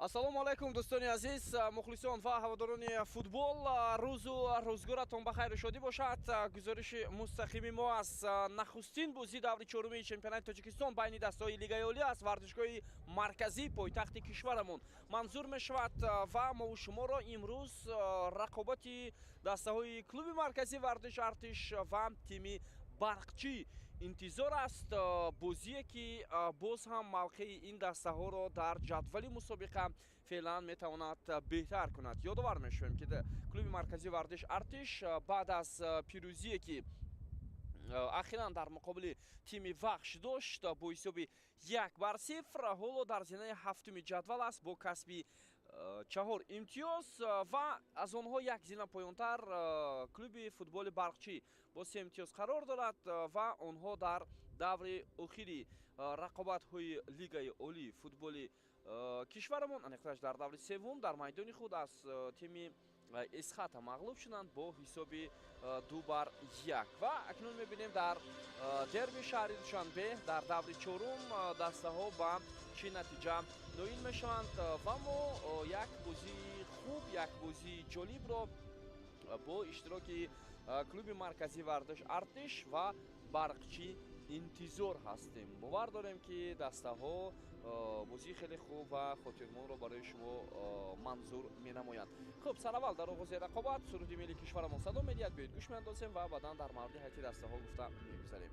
Ассалому алайкум, дӯстони азиз, мухлисон ва ҳаводорони футбол. Рӯзу рӯзгоратон ба хайру шодӣ бошад. Гузориши мустақими мо аз нахустин бозии даври чоруми чемпионати Тоҷикистон байни дастаҳои Лигаи Олӣ аз варзишгоҳи марказии пойтахти кишварамон манзур мешавад ва мову шуморо имрӯз рақобати дастаҳои клуби марказии варзиш Артиш ва тими Барқчӣ интизор аст. Бозие ки боз ҳам мавқеи ин дастаҳоро дар ҷадвали мусобиқа феълан метавонад беҳтар кунад. Ёдовар мешавем, ки клуби марказии варзиш Артиш баъд аз пирӯзие ки ахиран дар муқобили тими Вахш дошт бо ҳисоби 1-0, ҳоло дар зинаи ҳафтуми ҷадвал аст бо касби 4 имтиёз ва аз онҳо як зина поёнтар клуби футболи Барқчӣ бо 3 имтиёз қарор дорад ва онҳо дар даври охири рақобатҳои Лигаи Олии футболи кишварамон, аниқтараш дар даври севум, дар майдони худ аз тими Эсхата мағлуб шуданд бо ҳисоби 2-1. Ва акнун мебинем дар дерби шаҳри Душанбе дар даври чорум дастаҳо ба чӣ натиҷа ноил мешаванд ва мо як бозии хуб, як бозии ҷолибро бо иштироки клуби марказии варзиш Артиш ва Барқчӣ интизор ҳастем. Бовар дорем, ки дастаҳо бозии хеле хуб ва хотирмонро барои шумо манзур менамоянд. Хуб, сараввал дар оғози рақобат суруди миллии кишварамон садо медиҳад. Биёед гӯш меандозем ва баъдан дар мавриди ҳайати дастаҳо гуфта мегузарем.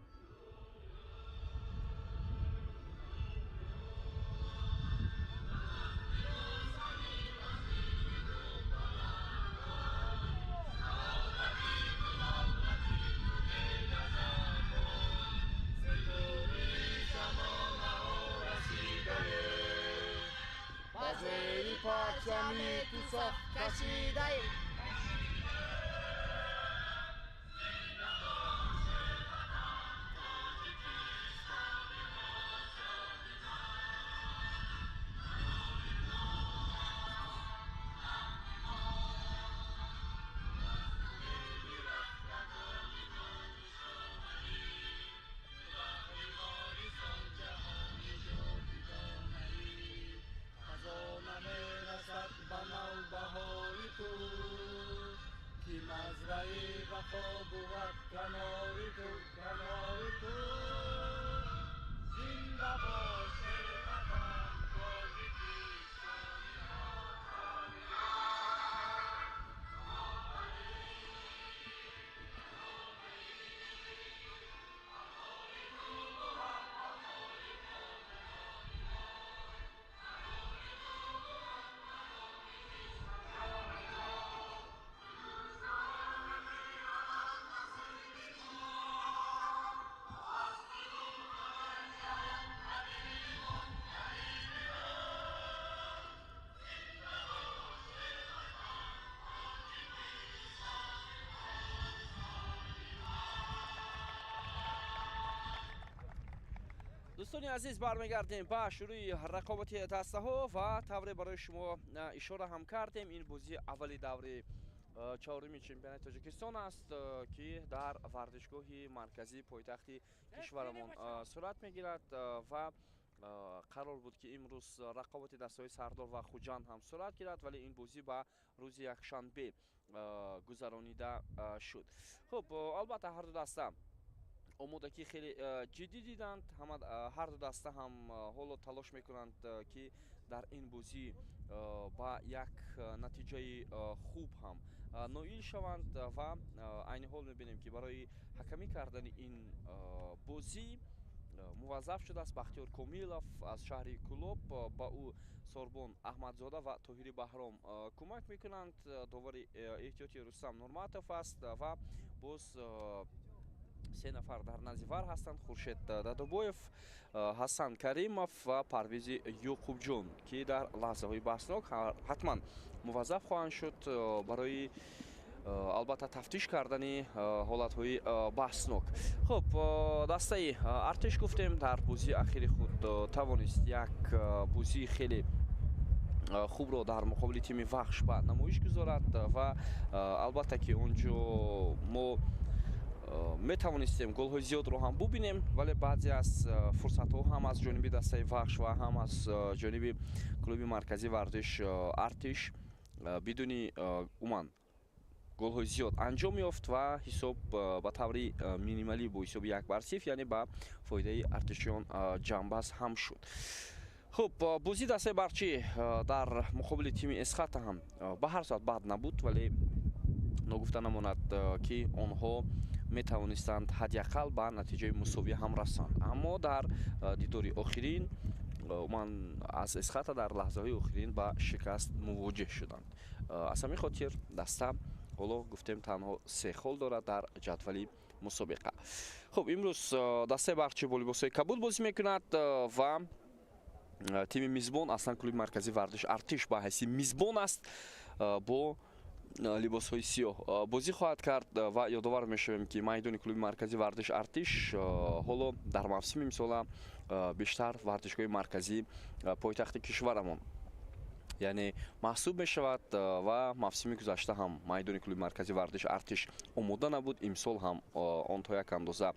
Парчами ту саф кашидаи ки мазраи вафо бувад канори ту, канори ту. Зинда бош, эй ватан, Тоҷикистони озодӣ. Дӯстони азиз, бармегардем ба шурӯи рақобати дастаҳо ва тавре барои шумо ишора ҳам кардем, ин бозии аввали даври чоруми чемпионати Тоҷикистон аст, ки дар варзишгоҳи марказии пойтахти кишварамон сурат мегирад ва қарор буд, ки имрӯз рақобати дастаҳои Сардор ва Хуҷанд ҳам сурат гирад, вале ин бозӣ ба рӯзи якшанбе гузаронида шуд. Хуб, албатта ҳар ду даста омодагӣ хеле ҷиддӣ диданд. Ҳар ду даста ҳам ҳоло талош мекунанд, ки дар ин бозӣ ба як натиҷаи хуб ҳам ноил шаванд ва айни ҳол мебинем, ки барои ҳакамӣ кардани ин бозӣ муваззаф шудааст Бахтиёр Комилов аз шаҳри Кӯлоб. Ба ӯ Сорбон Аҳмадзода ва Тоҳири Баҳром кӯмак мекунанд. Довари эҳтиёти Рустам Нурматов аст ва боз 3 нафар дар назди вар ҳастанд: Хуршед Дадобоев, Ҳасан Каримов ва Парвизи Ёқубҷон, ки дар лаҳзаҳои баҳснок ҳатман муваззаф хоҳанд шуд барои албатта тафтиш кардани ҳолатҳои баҳснок. Хуб, дастаи Артиш гуфтем дар бозии ахири худ тавонист як бозии хеле хубро дар муқобили тими Вахш ба намоиш гузорад ва албатта ки он ҷо мо Метавонистем голҳои зиёдро ҳам бубинем, вале баъзе аз фурсатҳо ҳам аз ҷониби дастаи Вахш ва ҳам аз ҷониби клуби марказии варзиш Артиш бидуни умуман голҳои зиёд анҷом ёфт ва ҳисоб ба таври минималӣ бо ҳисоби 1-0, яъне ба фоидаи артишиён ҷамъбаст ҳам шуд. Хуб, бозии дастаи Барқчӣ дар муқобили тими Эсхата ҳам ба ҳар сурат бад набуд, вале ногуфта намонад, ки онҳо метавонистанд ҳадди ақал ба натиҷаи мусовӣ ҳам расанд. Аммо дар дидори охирин умуман аз Эсхата дар лаҳзаҳои охирин ба шикаст мувоҷеҳ шуданд. Аз ҳамин хотир даста ҳоло гуфтем танҳо 3 хол дорад дар ҷадвали мусобиқа. Хуб, имрӯз дастаи Барқчӣ бо либосҳои кабуд бозӣ мекунад ва тими мизбон, аслан клуби марказии варзиш Артиш ба ҳайси мизбон аст, бо либосҳои сиёҳ бозӣ хоҳад кард ва ёдовар мешавем, ки майдони клуби марказии варзиш Артиш ҳоло дар мавсими имсола бештар варзишгоҳи марказии пойтахти кишварамон яъне маҳсуб мешавад ва мавсими гузашта ҳам майдони клуби марказии варзиш Артиш омода набуд. Имсол ҳам он то як андоза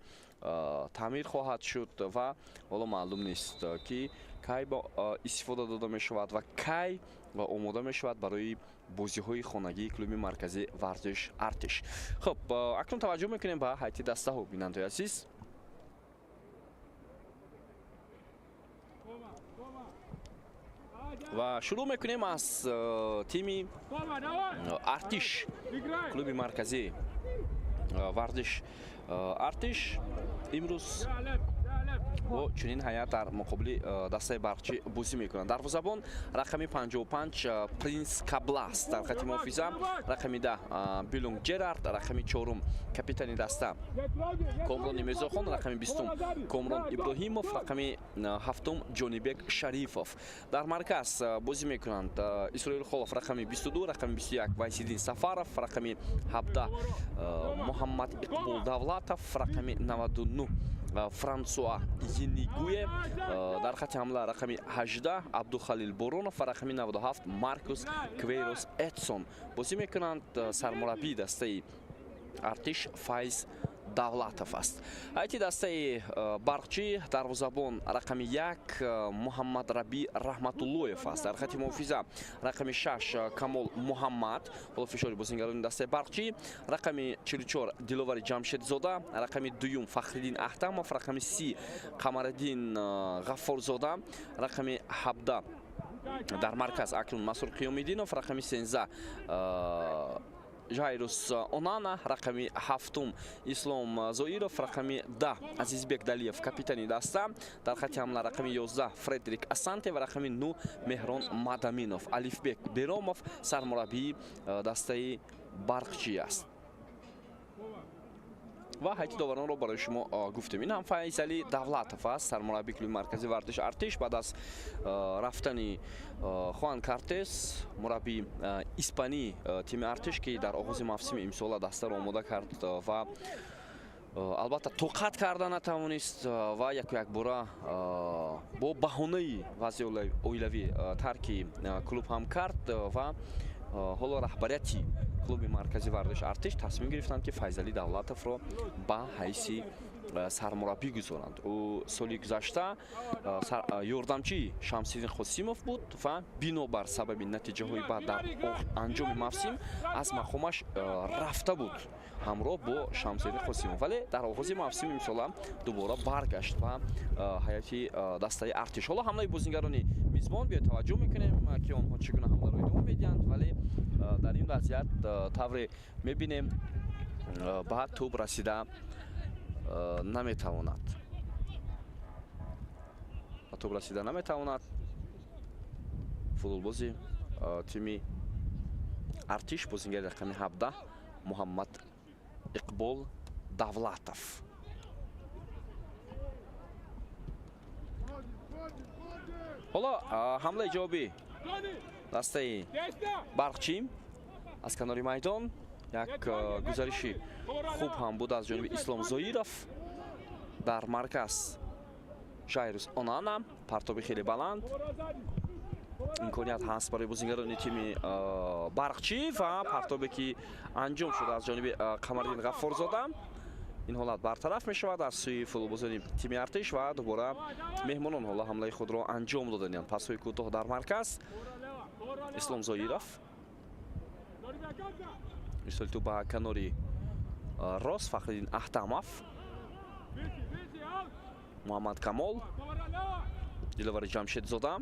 таъмир хоҳад шуд ва ҳоло маълум нест, ки кай ба истифода дода мешавад ва кай омода мешавад барои бозиҳои хонагии клуби марказии варзиш Артиш. Хуб, акнун таваҷҷӯҳ мекунем ба ҳайати дастаҳо, бинандаҳои азиз. Ва шурӯъ мекунем аз тими Артиш, клуби марказии варзиш Артиш имрӯз бо чунин ҳайат дар муқобили дастаи Барқчӣ бозӣ мекунанд. Дарвозабон рақами 55 Принс Каблас, дар хати муҳофиза рақами 10 Билунг Ҷерард, рақами 4 капитани даста Комрони Мирзохон, рақами 20 Комрон Иброҳимов, рақами 7 Ҷонибек Шарифов. Дар марказ бозӣ мекунанд Исроил Холов рақами 22, рақами 21 Вайсиддин Сафаров, рақами 17 Муҳаммад Иқбол Давлатов, рақами 99 Франсуа Енигуе, дар хати ҳамла рақами 18 Абдухалил Боронов ва рақами 97 Маркус Квейрос Эдсон бозӣ мекунанд. Сармураббии дастаи Артиш Файз Давлатов аст. Ҳайати дастаи Барқчӣ: дарвозабон рақами 1 Муҳаммад Раби Раҳматуллоев аст. Дар хати муҳофиза рақами 6 Камол Муҳаммад, ҳоло фишори бозингарони дастаи Барқчӣ, рақами 44 Диловари Ҷамшедзода, рақами 2 Фахриддин Аҳтамов, рақами 30 Қамариддин Ғаффорзода, рақами 17 дар марказ акнун Масур Қиёмиддинов, рақами 13 Жайрус Онана, рақами 7 Ислом Зоиров, рақами 10 Азизбек Далиев, капитани даста, дар хати ҳамла рақами 11 Фредерик Асанте ва рақами 9 Меҳрон Мадаминов. Алифбек Беромов сармураббии дастаи Барқчӣ аст. Ва ҳайати доваронро барои шумо гуфтем. Ин ҳам Файзали Давлатов аст, сармураббии клуби марказии варзиш Артиш. Баъд аз рафтани Хуан Картес, мураббии испании тими Артиш, ки дар оғози мавсими имсола дастаро омода кард ва албатта тоқат карда натавонист ва яку якбора бо баҳонаи вазъи оилавӣ тарки клуб ҳам кард ва ҳоло раҳбарияти клуби марказии варзиш Артиш тасмим гирифтанд, ки Файзалӣ Давлатовро ба ҳайси сармураббӣ гузоранд. Ӯ соли гузашта ёрдамчии Шамсиддин Қосимов буд ва бинобар сабаби натиҷаҳои бад дар анҷоми мавсим аз мақомаш рафта буд ҳамроҳ бо Шамсиддин Қосимов, вале дар оғози мавсими имсола дубора баргашт ба ҳайати дастаи Артиш. Ҳоло ҳамлаи бозингарони мизбон, биё таваҷҷӯҳ мекунем, ки онҳо чӣ гуна ҳамларо идома медиҳанд, вале дар ин вазъият тавре мебинем ба тӯб расида наметавонад. Ба тӯб расида наметавонад футболбози тими Артиш, бозингари рақами 17 Муҳаммад Иқбол Давлатов. Ҳоло ҳамлаи ҷавобӣ дастаи Барқчӣ аз канори майдон, як гузариши хуб ҳам буд аз ҷониби Ислом Зоиров. Дар марказ Жайрус Онана, партоби хеле баланд, имконият ҳаст барои бозингарони тими Барқчӣ ва партобе ки анҷом шуд аз ҷониби Қамариддин Ғаффорзода. Ин ҳолат бартараф мешавад аз сӯи футболбозони тими Артиш ва дубора меҳмонон ҳоло ҳамлаи худро анҷом доданд. Пасҳои кӯтоҳ дар марказ. Ислом Зоиров ирсоли тӯб ба канори рост, Фахриддин Аҳтамов, Муҳаммад Камол, Диловари Ҷамшедзода,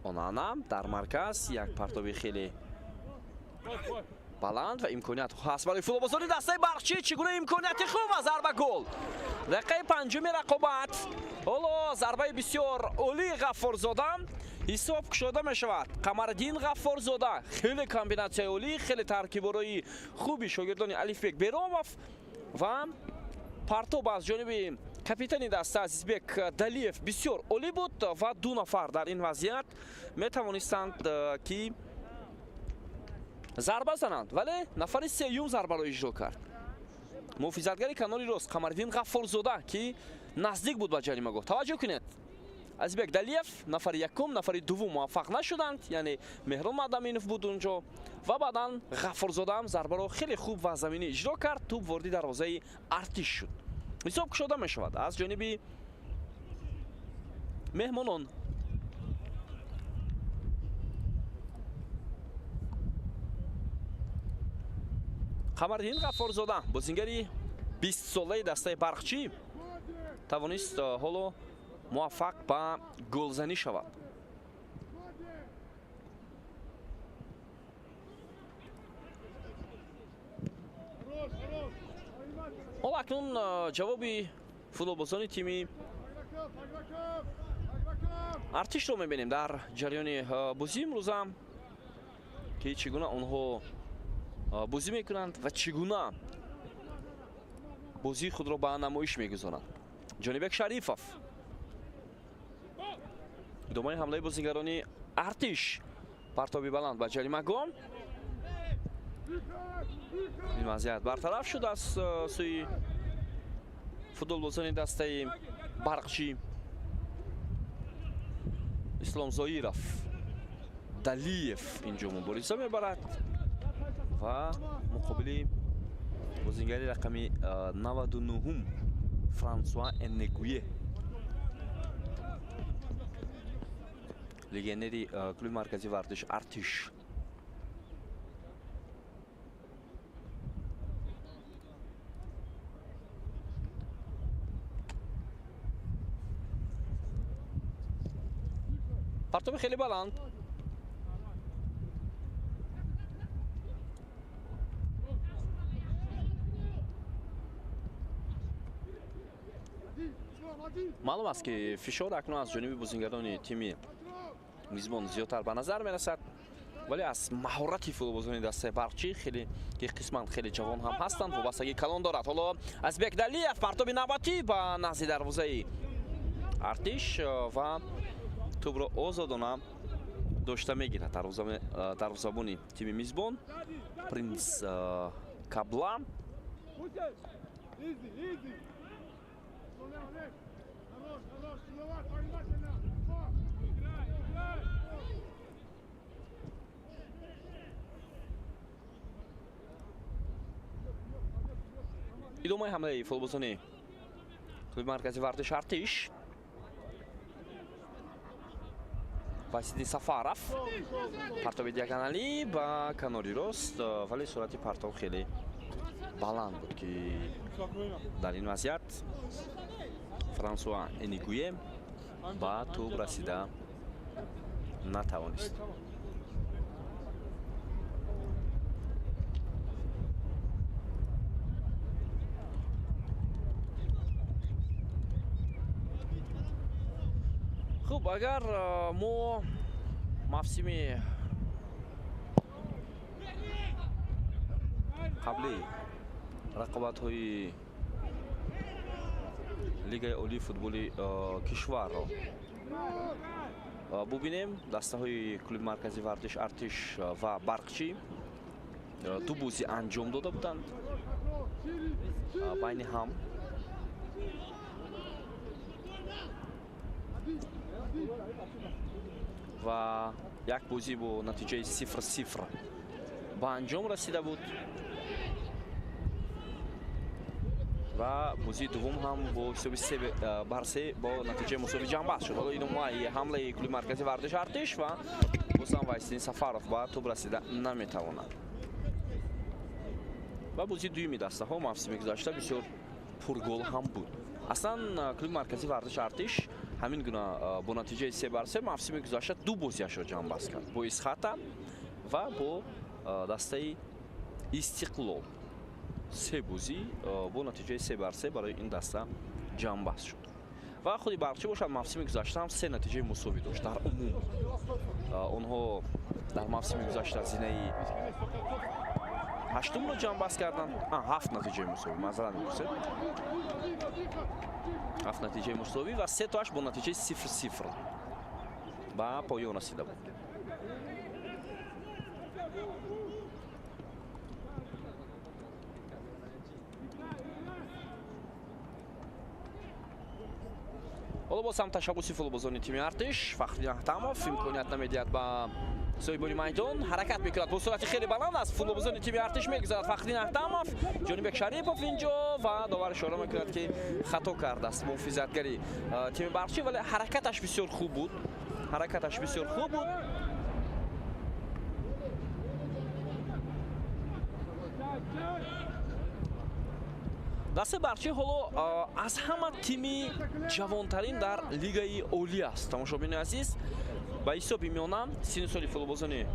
Онана дар марказ. Як партоби хеле баланд ва имконият ҳаст барои футболбозони дастаи Барқчӣ. Чӣ гуна имконияти хуб ва зарба гол! Дақиқаи панҷуми рақобат. Ҳоло зарбаи бисёр олии Ғаффорзода, ҳисоб кушода мешавад. Қамариддин Ғаффорзода, хеле комбинатсияи олӣ, хеле таркиборои хуби шогирдони Алифбек Беромов ва партоб аз ҷониби капитани даста Азизбек Далиев бисёр олӣ буд ва ду нафар дар ин вазъият метавонистанд, ки зарба зананд, вале нафари сеюм зарбаро иҷро кард. Муҳофизатгари канори рост Қамариддин Ғаффорзода, ки наздик буд ба ҷаримагоҳ. Таваҷҷӯҳ кунед, Азизбек Далиев нафари якум, нафари дуввум муваффақ нашуданд, яъне Меҳрон Мадаминов буд унҷо ва баъдан Ғаффорзодаам зарбаро хеле хуб ва заминӣ иҷро кард. Тӯб вориди дарвозаи Артиш шуд. Ҳисоб кушода мешавад аз ҷониби меҳмонон. Қамариддин Ғаффорзода, бозингари 20-солаи дастаи Барқчӣ, тавонист ҳоло муваффақ ба голзанӣ шавад. Ҳоло акнун ҷавоби футболбозони тими Артишро мебинем дар ҷараёни бозии имрӯза, ки чӣ гуна онҳо бозӣ мекунанд ва чӣ гуна бозии худро ба намоиш мегузоранд. Ҷонибек Шарифов, идомаи ҳамлаи бозигарони Артиш, партоби баланд ба ҷаримагоҳ. Ин вазъият бартараф шуд аз сӯи футболбозони дастаи Барқчӣ. Ислом Зоиров, Далиев инҷо мубориза мебарад ва муқобили бозингари рақами 99 Франсуа Энегуе, легионери клуби марказии варзиш Артиш. Партоби хеле баланд. Маълум аст, ки фишор акнун аз ҷониби бозингарони тими мизбон зиёдтар ба назар мерасад, вале аз маҳорати футболбозони дастаи Барқчӣ, хеле ки қисман хеле ҷавон ҳам ҳастанд, вобастагии калон дорад. Ҳоло Азбек Далиев, партоби навбатӣ ба назди дарвозаи Артиш ва тӯбро озодона дошта мегирад дарвозабони тими мизбон Принс Кабла. Идомаи ҳамлаи футболбозони клуби марказии варзиш Артиш. Васидин Сафаров, партоби диагоналӣ ба канори рост, вале суръати партов хеле баланд буд, ки дар ин вазъият Франсуа Энигуе ба тӯб расида натавонист. Хуб, агар мо мавсими қабли рақобатҳои лигаи олии футболи кишварро бубинем, дастаҳои клуби марказии варзиш Артиш ва Барқчӣ ду бозӣ анҷом дода буданд байни ҳам. Ва як бозӣ бо натиҷаи 0-0 ба анҷом расида буд. Ва бозии дуввум ҳам бо ҳисоби 3-3 бо натиҷаи мусовӣ ҷамъбаст шуд. Ҳоло идомаи ҳамлаи клуби марказии варзиши Артиш ва боз ҳам Вайсиддин Сафаров ба тӯб расида наметавонад. Ва бозии дуюми дастаҳо мавсими гузашта бисёр пургол ҳам буд. Аслан клуби марказии варзиши Артиш ҳамин гуна бо натиҷаи 3-3 мавсими гузашта ду бозиашро ҷамъбаст кард. Бо Исхата ва бо дастаи Истиқлол. Се бозӣ бо натиҷаи 3-3 барои ин даста ҷамъбаст шуд. Ва худи Барқчӣ бошад мавсими гузашта ҳам се натиҷаи мусовӣ дошт дар умум. Онҳо дар мавсими гузашта зинаи ҳаштумро ҷамъбаст карданд. Ҳафт натиҷаи мусовӣ, маъзарат мепурсед. Ҳафт натиҷаи мусовӣ ва се тоаш бо натиҷаи 0-0 ба поён расида буд. Ҳоло боз ҳам ташаббуси футболбозони тими Артиш. Фахриддин Аҳтамов имконият намедиҳад ба соҳибони майдон, ҳаракат мекунад бо суръати хеле баланд аз футболбозони тими Артиш мегузарад Фахриддин Аҳтамов, Ҷонибек Шарипов инҷо ва довар ишора мекунад, ки хато кардааст муҳофизатгари тими Барқчӣ, вале ҳаракаташ бисёр хуб буд. Ҳаракаташ бисёр хуб буд. Дастаи Барқчӣ ҳоло аз ҳама тими ҷавонтарин дар лигаи олӣ аст. Тамошобинони азиз, ба ҳисоби миёна синну соли футболбозони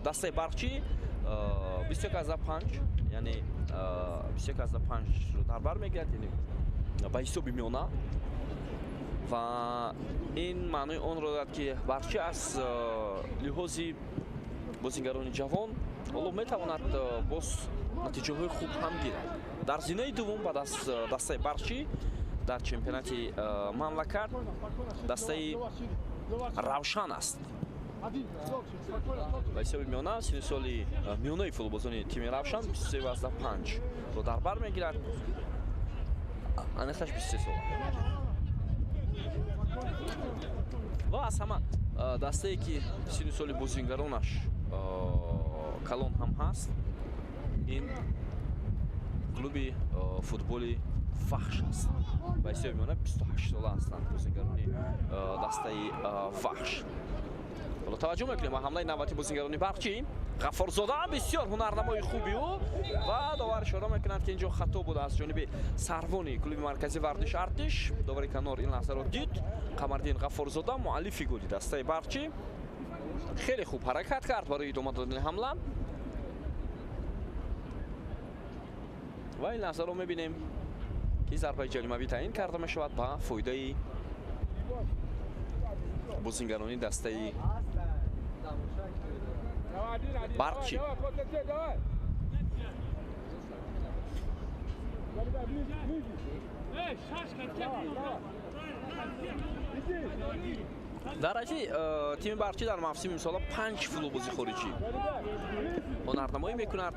дастаи Барқчӣ 21,5, яъне 21,5 дар бар мегирад, яъне ба ҳисоби миёна. Ва ин маънои онро дорад, ки Барқчӣ аз лиҳози бозингарони ҷавон ҳоло метавонад боз натиҷаҳои хуб ҳам гирад. Дар зинаи дуввум баъд аз дастаи Барқчӣ дар чемпионати мамлакат дастаи Равшан аст. Ба ҳисоби миёна синну соли миёнаи футболбозони тими Равшан 23,5 ро дар бар мегирад. Аниқташ 23 сола. Ва аз ҳама дастае, ки синну соли бозингаронаш калон ҳам ҳаст, ин клуби футболи Вахш аст. Ба ҳисоби миёна 28 сола ҳастанд бозингарони дастаи Вахш. Ҳоло таваҷҷӯҳ мекунем ба ҳамлаи навбати бозингарони Барқчӣ. Ғаффорзода бисёр ҳунарнамои хуби ӯ ва довар ишора мекунад, ки инҷо хато буда аз ҷониби сарвони клуби марказии варзиши Артиш. Довари канор ин лаҳзаро дид. Қамардин Ғаффорзода муаллифи голи дастаи Барқчӣ хеле хуб ҳаракат кард барои идома додани ҳамла. Ва ин лаҳзаро мебинем, ки зарбаи ҷаримавӣ таъин карда мешавад ба фоидаи бозингарони дастаи Барқчӣ. Дар ҳайати тими Барқчӣ дар мавсими имсола 5 футболбози хориҷӣ ҳунарнамоӣ мекунад.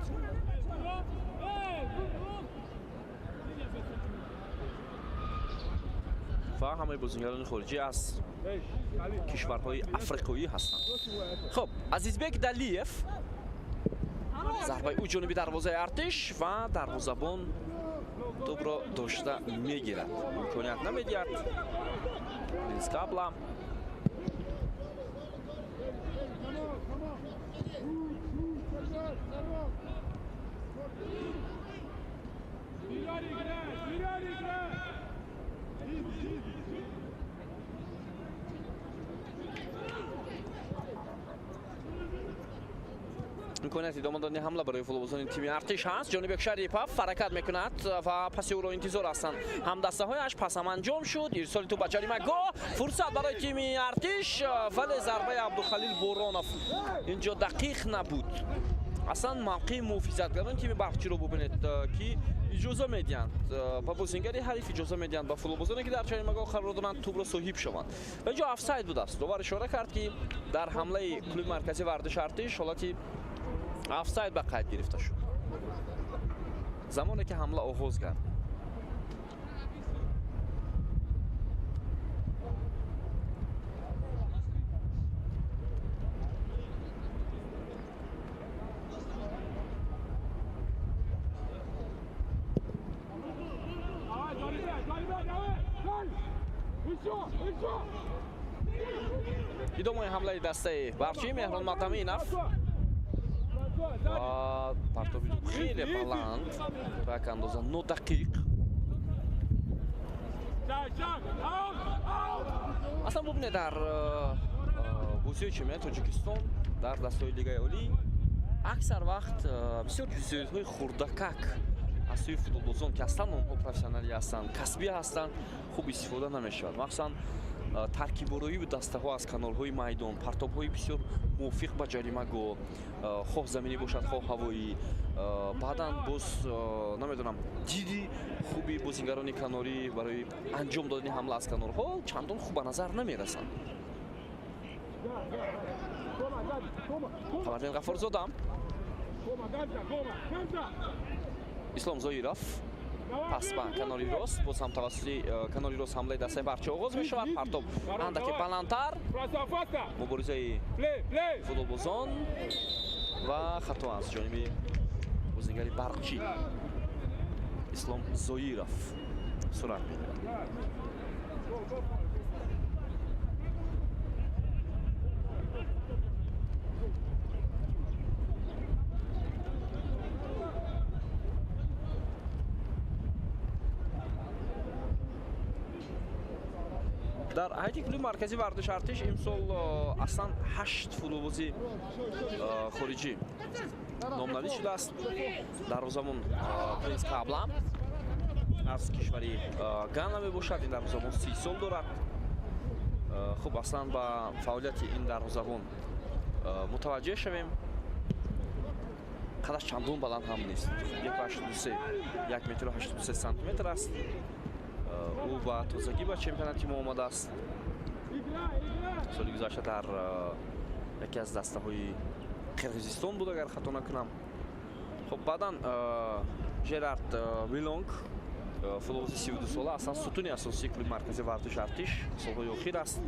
Ва ҳамаи бозингарони хориҷӣ аз кишварҳои африқоӣ ҳастанд. Хуб, Азизбек Далиев зарбаи ӯ ҷониби дарвозаи Артиш ва дарвозабон тӯбро дошта мегирад. Имконият намедиҳад. Линскабла. Имконияти идома додани ҳамла барои футболбозони тими Артиш ҳаст. Ҷонибек Шарипов ҳаракат мекунад ва паси ӯро интизор ҳастанд ҳамдастаҳояш. Пас ҳам анҷом шуд. Ирсоли тӯб ба ҷаримагоҳ. Фурсат барои тими Артиш, вале зарбаи Абдухалил Боронов инҷо дақиқ набуд. Аслан мавқеи муҳофизатгарони тими Барқчиро бубинед, ки иҷоза медиҳанд ба бозингари ҳариф, иҷоза медиҳанд ба футболбозоне, ки дар ҷаримагоҳ қарор доранд, тӯбро соҳиб шаванд. Ва инҷо офсайд будааст. Довар ишора кард, ки дар ҳамлаи клуби марказии варзиши Артиш ҳолати офсайд ба қайд гирифта шуд. Замоне ки ҳамла оғоз гардид. Идомаи ҳамлаи дастаи Барқчӣ, Меҳрон Мадаминов ва партоби хеле баланд, то як андоза нодақиқ. Аслан бубинед, дар бозиҳои чемпионати Тоҷикистон дар дастаҳои Лигаи Олӣ аксар вақт бисёр ҷузъиётҳои хурдакак аз сӯи футболбозон, ки аслан онҳо профессионалӣ ҳастанд, касбӣ ҳастанд, хуб истифода намешавад. Махсусан таркибороии дастаҳо аз канорҳои майдон, партобҳои бисёр мувофиқ ба ҷаримагоҳ, хоҳ заминӣ бошад, хоҳ ҳавоӣ. Баъдан боз намедонам, диди хуби бозингарони канорӣ барои анҷом додани ҳамла аз канорҳо чандон хуб ба назар намерасанд. Қамардин Ғаффорзода, Ислом Зоиров, пас ба канори рост, боз ҳам тавассути канори рост ҳамлаи дастаи Барқчӣ оғоз мешавад. Партоб андаке баландтар, муборизаи футболбозон ва хато аз ҷониби бозингари Барқчӣ Ислом Зоиров сурат мегирад. Дар ҳайати клуби марказии варзиши Артиш имсол аслан 8 футболбози хориҷӣ номнавис шудааст. Дарвозабон Принс Кабла аз кишвари Гана мебошад. Ин дарвозабон 30 сол дорад. Хуб, аслан ба фаъолияти ин дарвозабон мутаваҷҷеҳ шавем. Қадаш чандон баланд ҳам нест, 1,83, 1 метру 83 сантиметр аст. Ӯ ба тозагӣ ба чемпионати мо омадааст. Соли гузашта дар яке аз дастаҳои Қирғизистон буд, агар хато накунам. Хуб, баъдан Жерард Вилонг, футболбози 32 сола, аслан сутуни асосии клуби марказии варзиши Артиш солҳои охир аст.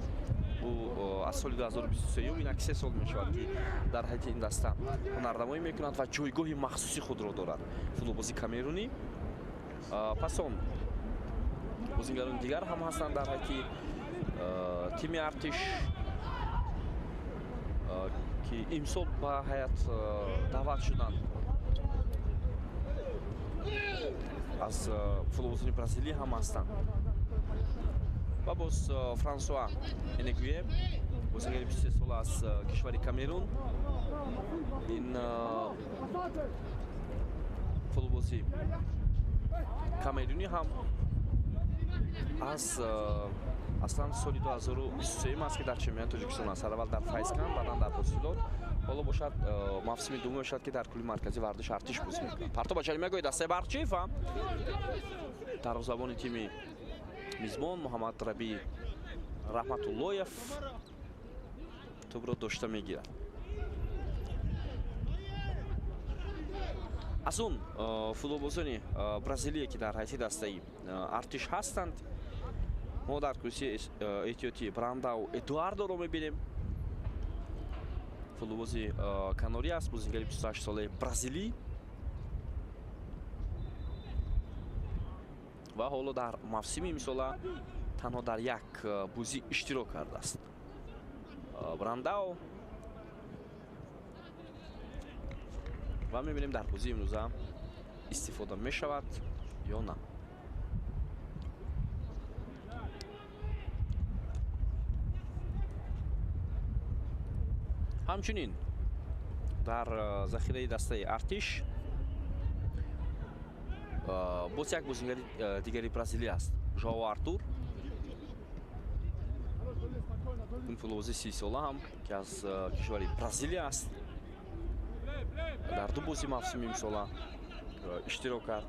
Ӯ аз соли 2023, инак 3 сол мешавад, ки дар ҳайати ин даста ҳунарнамоӣ мекунад ва ҷойгоҳи махсуси худро дорад. Футболбози камерунӣ. Пас он бозингарони дигар ҳам ҳастанд дар ҳайати тими Артиш, ки имсол ба ҳайат даъват шуданд. Аз футболбозони Бразилия ҳам ҳастанд. Ва боз Франсуа Энегуе, бозингари 23 сола аз кишвари Камерун. Ин футболбози камерунӣ ҳам аз аслан соли 2023 аст, ки дар чемпионати Тоҷикистон аст. Аввал дар Файзканд, баъдан дар Ҳосилот. Ҳоло бошад мавсими дуввум мешавад, ки дар клуби марказии варзиши Артиш бозӣ мекунад. Партоб ба ҷаримагоҳи дастаи Барқчӣ ва дарвозабони тими мизбон Муҳаммад Рабӣ Раҳматуллоев тӯбро дошта мегирад. Аз он футболбозони Бразилия, ки дар ҳайати дастаи Артиш ҳастанд, мо дар курсии эҳтиётӣ Брандау Эдуардоро мебинем. Футболбози канорӣ аст, бозингари 28 солаи бразилӣ ва ҳоло дар мавсими имсола танҳо дар як бозӣ иштирок кардааст. Брандау ва мебинем дар бозии имрӯза истифода мешавад ё на. Ҳамчунин дар захираи дастаи Артиш боз як бозингари дигари Бразилия аст, Жоао Артур. Ин футболбози 30 сола ҳам, ки аз кишвари Бразилия аст, дар ду бози мавсими имсола иштирок кард.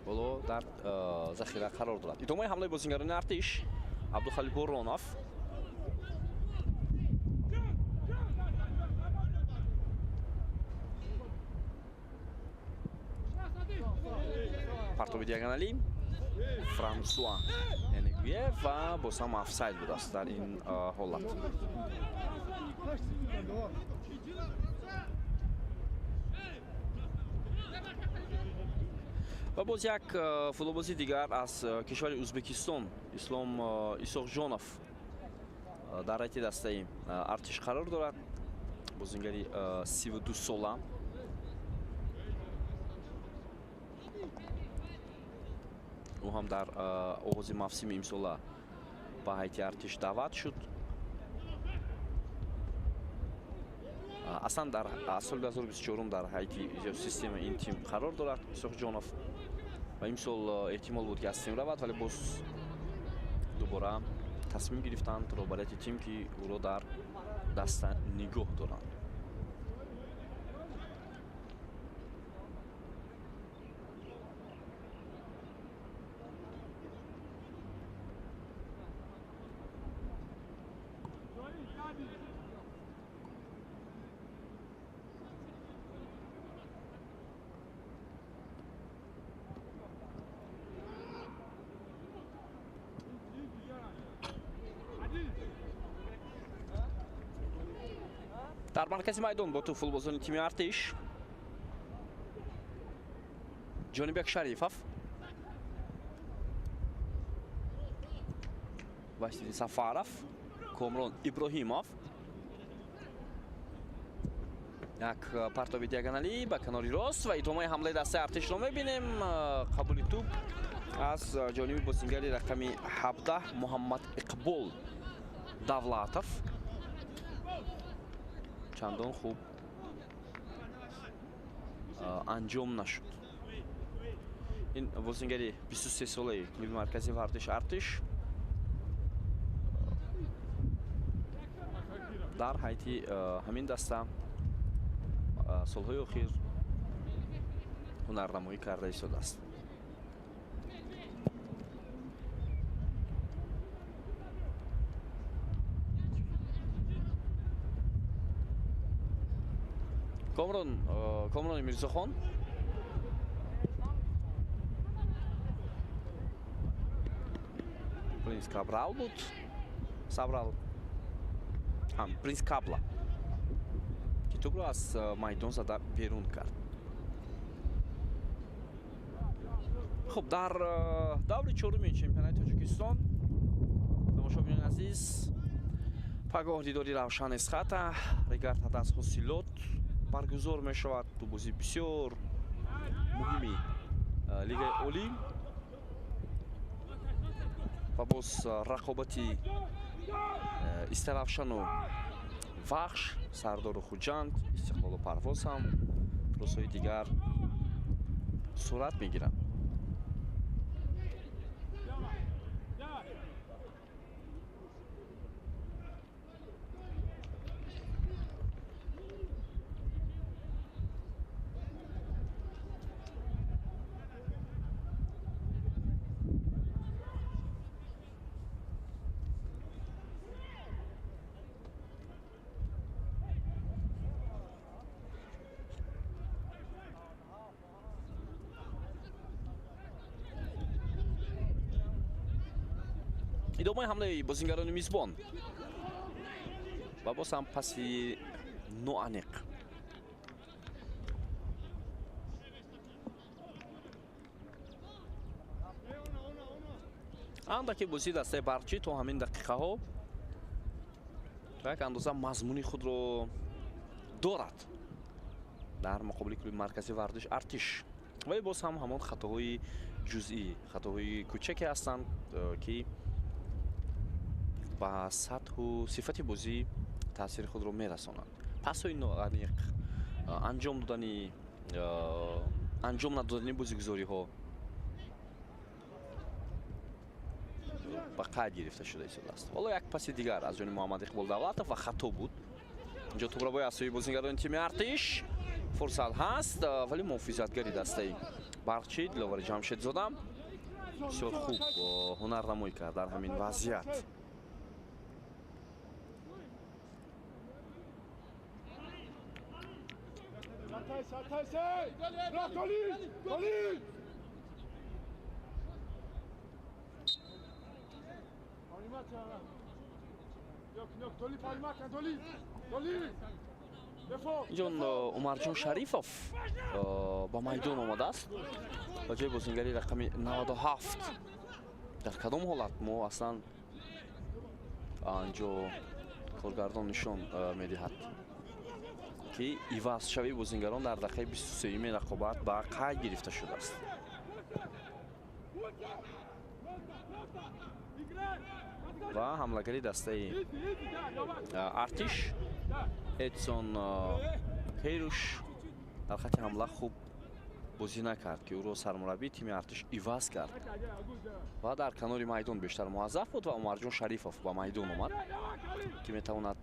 Ҳоло дар захира қарор дорад. Идомаи ҳамлаи бозингарони Артиш, Абдухалил Боронов. Партоби диагоналӣ, Франсуа Энегуе ва боз ҳам офсайд будааст дар ин ҳолат. Ва боз як футболбози дигар аз кишвари Ӯзбекистон, Ислом Исоқҷонов, дар ҳайати дастаи Артиш қарор дорад. Бозингари 32 сола. Ӯ ҳам дар оғози мавсими имсола ба ҳайати Артиш даъват шуд. Аслан дар соли 2024 дар ҳайати системаи ин тим қарор дорад Исоқҷонов ва имсол эҳтимол буд, ки аз тим равад, вале боз дубора тасмим гирифтанд роҳбарияти тим, ки ӯро дар даста нигоҳ доранд. Дар маркази майдон бо тӯб футболбозони тими Артиш, Ҷонибек Шарифов, Василий Сафаров, Комрон Иброҳимов. Як партоби диагоналӣ ба канори рост ва идомаи ҳамлаи дастаи Артишро мебинем. Қабули тӯб аз ҷониби бозингари рақами 17 Муҳаммад Иқбол Давлатов чандон хуб анҷом нашуд. Ин бозингари 23 солаи клуби марказии варзиш Артиш дар ҳайати ҳамин даста солҳои охир ҳунарнамоӣ карда истодааст. Комрони Мирзохон, Принс Кабрал буд, Сабрал, Принс Кабла, ки тӯбро аз майдон зада берун кард. Хуб, дар даври чоруми чемпионати Тоҷикистон, тамошобинони азиз, пагоҳ дидори Равшан Эсхата Регар Тадаз Ҳосилот баргузор мешавад. Ду бозии бисёр муҳими Лигаи Олӣ ва боз рақобати Истаравшану Вахш, Сардору Хуҷанд, Истиқлолу Парвоз ҳам рӯзҳои дигар сурат мегиранд. Идомаи ҳамлаи бозингарони мизбон ва боз ҳам паси ноаниқ. Андаке бозии дастаи Барқчӣ то ҳамин дақиқаҳо то як андоза мазмуни худро дорад дар муқобили клуби марказии варзиш Артиш, вале боз ҳам ҳамон хатоҳои ҷузъӣ, хатоҳои кӯчаке ҳастанд, ки ба сатҳу сифати бозӣ таъсири худро мерасонанд. Пасҳои ноаниқ, анҷом надодани бозигузориҳо ба қайд гирифта шуда истодааст. Ҳоло як паси дигар аз ҷониби Муҳаммад Иқбол Давлатов ва хато буд. Инҷо тӯбрабои аз сӯи бозингарони тими Артиш, фурсат ҳаст, вале муҳофизатгари дастаи Барқчӣ Диловари Ҷамшедзода бисёр хуб ҳунарнамоӣ кард дар ҳамин вазъият. Инҷо Умарҷон Шарифов ба майдон омадааст ба ҷои бозингари рақами 97. Дар кадом ҳолат мо аслан анҷо коргардон нишон медиҳад, ки ивазшавии бозингарон дар дақиқаи 23-юми рақобат ба қайд гирифта шудааст. Ва ҳамлагари дастаи Артиш Эдсон Кейруш дар хати ҳамла хуб бозӣ накард, ки ӯро сармураббии тими Артиш иваз кард ва дар канори майдон бештар муаззаф буд ва Умарҷон Шарифов ба майдон омад, ки метавонад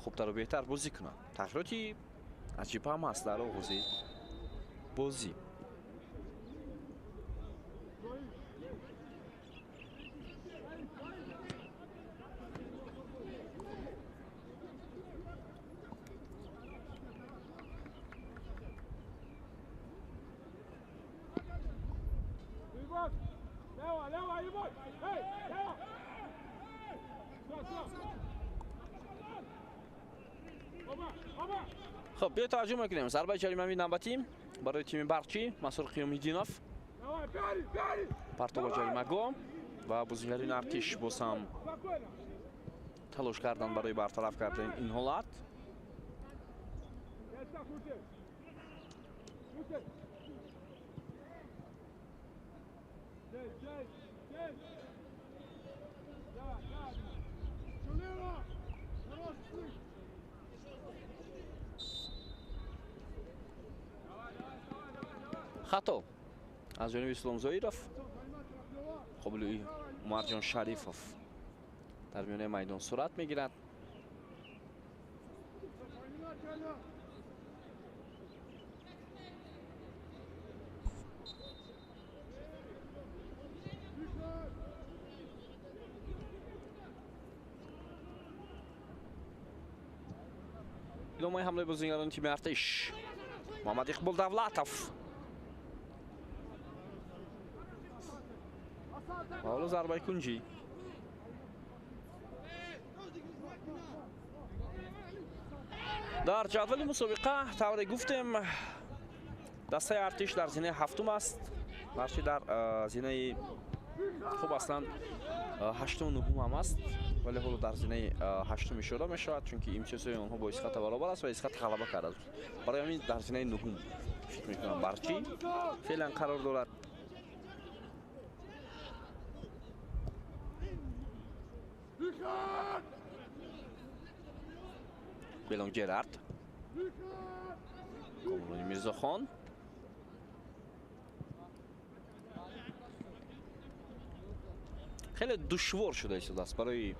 хубтару беҳтар бозӣ кунад. Тағйироти аҷиб ҳам ҳаст дар оғози бозӣ. Хуб, биё таваҷҷӯҳ мекунем. Зарбаи ҷаримавии навбатӣ барои тими Барқчӣ Мансур Қиёмиддинов. Партова ҷаримагоҳ ва бозингарони Артиш боз ҳам талош карданд барои бартараф кардани ин ҳолат. Хато аз ҷониби Ислом Зоиров қобили Умарҷон Шарифов дар миёнаи майдон сурат мегирад. Идомаи ҳамлаи бозингарони тими Артиш. Муҳаммад Иқбол Давлатов ва ҳоло зарбаи кунҷӣ. Дар ҷадвали мусобиқа тавре гуфтем, дастаи Артиш дар зинаи ҳафтум аст, гарчи дар зинаи хуб аслан ҳаштуму нуҳум ҳам аст, вале ҳоло дар зинаи ҳаштум ишора мешавад, чунки имтиёзҳои онҳо бо Исхата баробар аст ва Исхат ғалаба кардааст. Барои ҳамин дар зинаи нуҳум фикр мекунам Барқчӣ феълан қарор дорад. Белон Джерард, Комрони Мирзохон. Хеле душвор шуда истодааст барои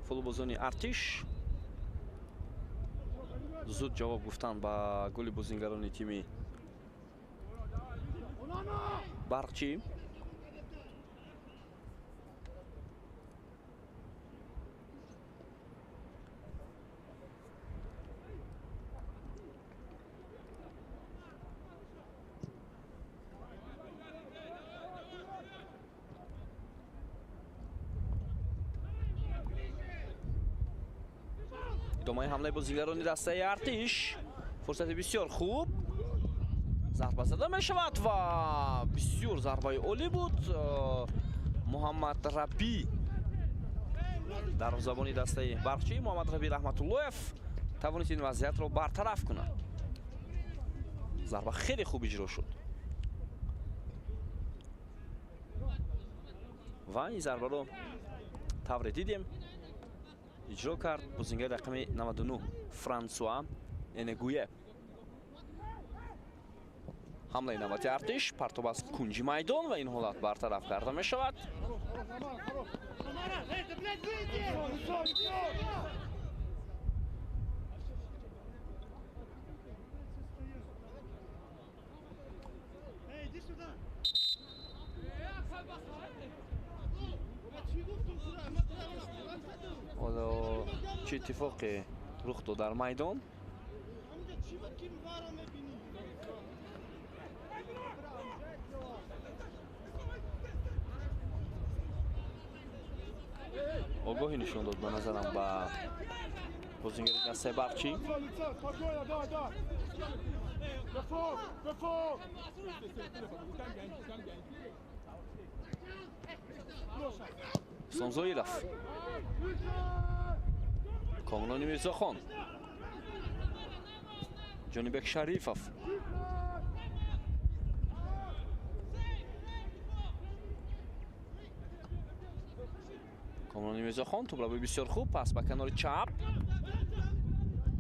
футболбозони Артиш зуд ҷавоб гуфтан ба голи бозингарони тими Барқчӣ. Идомаи ҳамлаи бозигарони дастаи Артиш. Фурсати бисёр хуб. Зарба зада мешавад ва бисёр зарбаи олӣ буд. Муҳаммад Рабӣ дарвозабони дастаи Барқчӣ Муҳаммад Рабӣ Раҳматуллоев тавонист ин вазъиятро бартараф кунад. Зарба хеле хуб иҷро шуд ва ин зарбаро тавре дидем иҷро кард бозингари рақами 99 Франсуа Энегуе. Ҳамлаи навбати Артиш, партоб аз кунҷи майдон ва ин ҳолат бартараф карда мешавад. Ҳоло чӣ иттифоқе рух дод дар майдон? Огоҳӣ нишон дод ба назарам ба бозингари дастаи Барқчӣ. Ислом Зоиров, Комрони Мирзохон, Ҷонибек Шарифов. Комрони Мирзохон тӯбрабои бисёр хуб, пас ба канори чап.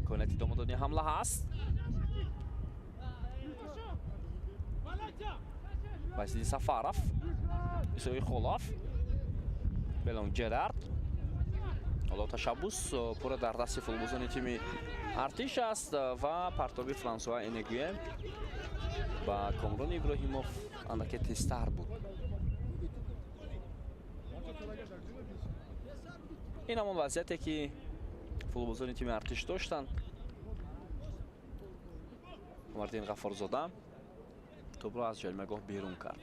Имконияти идома додани ҳамла ҳаст. Василий Сафаров, Исои Холов, Белон Джерард. Ҳоло ташаббус пурра дар дасти футболбозони тими Артиш аст ва партоби Франсуа Энегуе ба Комрон Иброҳимов андаке тезтар буд. Ин ҳамон вазъияте ки футболбозони тими Артиш доштанд. Мартин Ғаффорзода тӯбро аз ҷаримагоҳ берун кард.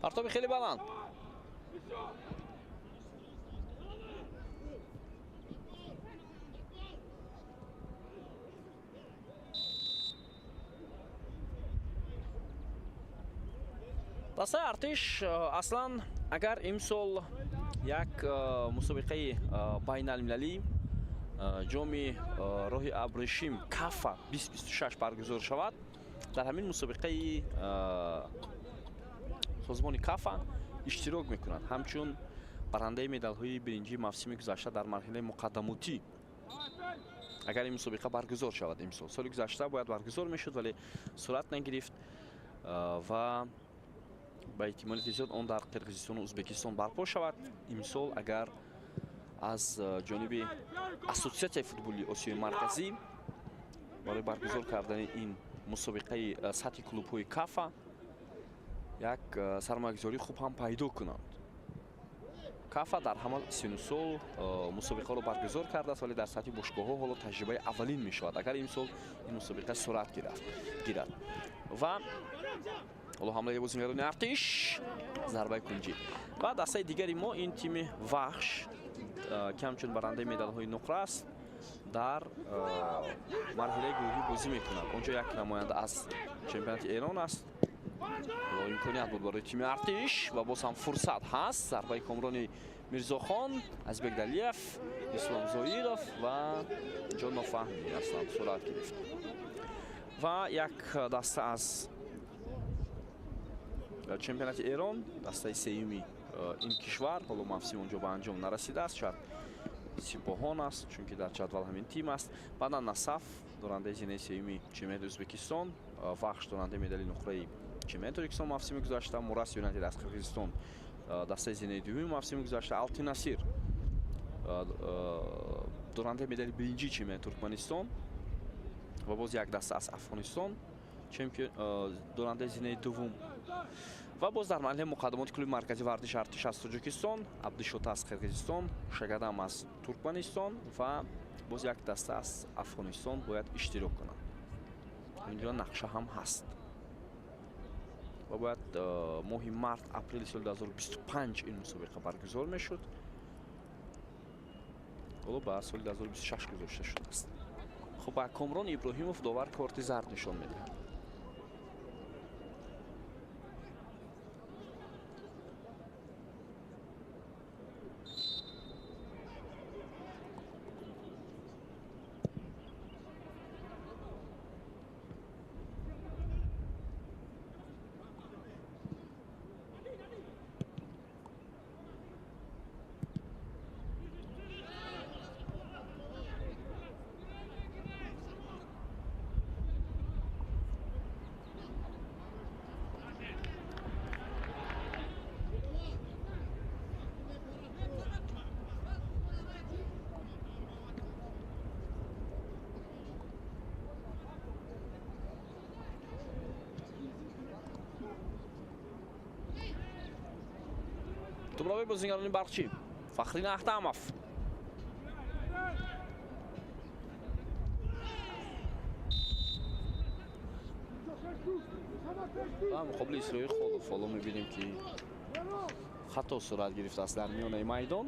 Партоби хеле баланд. Дастаи Артиш аслан агар имсол як мусобиқаи байналмилалӣ ҷоми роҳи абрешим Кафа 2026 баргузор шавад, дар ҳамин мусобиқаи созмони Кафа иштирок мекунад ҳамчун барандаи медалҳои биринҷии мавсими гузашта дар марҳилаи муқаддамотӣ. Агар ин мусобиқа баргузор шавад имсол, соли гузашта бояд баргузор мешуд, вале сурат нагирифт ва ба эҳтимолияти зиёд он дар Қирғизистону Ӯзбекистон барпо шавад. Имсол агар аз ҷониби Ассотсиатсияи футболи Осиёи Марказӣ барои баргузор кардани ин мусобиқаи сатҳи клубҳои Кафа як сармоягузории хуб ҳам пайдо кунанд. Кафа дар ҳама сину сол мусобиқаро баргузор кардааст, вале дар сатҳи бошгоҳҳо ҳоло таҷрибаи аввалин мешавад агар имсол ин мусобиқа сурат гирад. Ва ҳоло ҳамлаи бозингарони Артиш, зарбаи кунҷӣ. Ва дастаи дигари мо ин тими Вахш, ки ҳамчун барандаи медалҳои нуқра аст, дар марҳилаи гурӯҳӣ бозӣ мекунад. Онҷо як намоянда аз чемпионати Эрон аст. Имконият буд барои тими Артиш ва боз ҳам фурсат ҳаст. Зарбаи Комрони Мирзохон, Азизбек Далиев, Ислом Зоиров ва ҷо нофаҳмӣ аслан сурат гирифт. Ва як даста аз чемпионати Эрон, дастаи сеюми ин кишвар, ҳоло мавсим онҷо ба анҷом нарасидааст, шояд Сипоҳон аст, чунки дар ҷадвал ҳамин тим аст. Баъдан Насаф, дорандаи зинаи сеюми чемпионати Ӯзбекистон, Вахш, дорандаи медали нуқраи чемпионати Тоҷикистон мавсими гузашта, Мурас Юнайтед аз Қирғизистон, дастаи зинаи дуюми мавсими гузашта, Алтинасир, дорандаи медали биринҷии чемпионати Туркманистон ва боз як даста аз Афғонистон, дорандаи зинаи дуввум. Ва боз дар марҳилаи муқаддамоти клуби марказии варзиши Артиш аз Тоҷикистон, Абдишота аз Қирғизистон, Шагадам аз Туркманистон ва боз як даста аз Афғонистон бояд иштирок кунанд. Инҷо нақша ҳам ҳаст. Ва бояд моҳи март апрели соли 2025 ин мусобиқа баргузор мешуд. Ҳоло ба соли 2026 гузошта шудааст. Хуб, ба Комрон Иброҳимов довар корти зард нишон медиҳад. Тӯбравии бозингарони Барқчӣ. Фахриддин Ахтамов. Ва муқобили Исроил Холов ҳоло мебинем, ки хато сурат гирифтааст дар миёнаи майдон.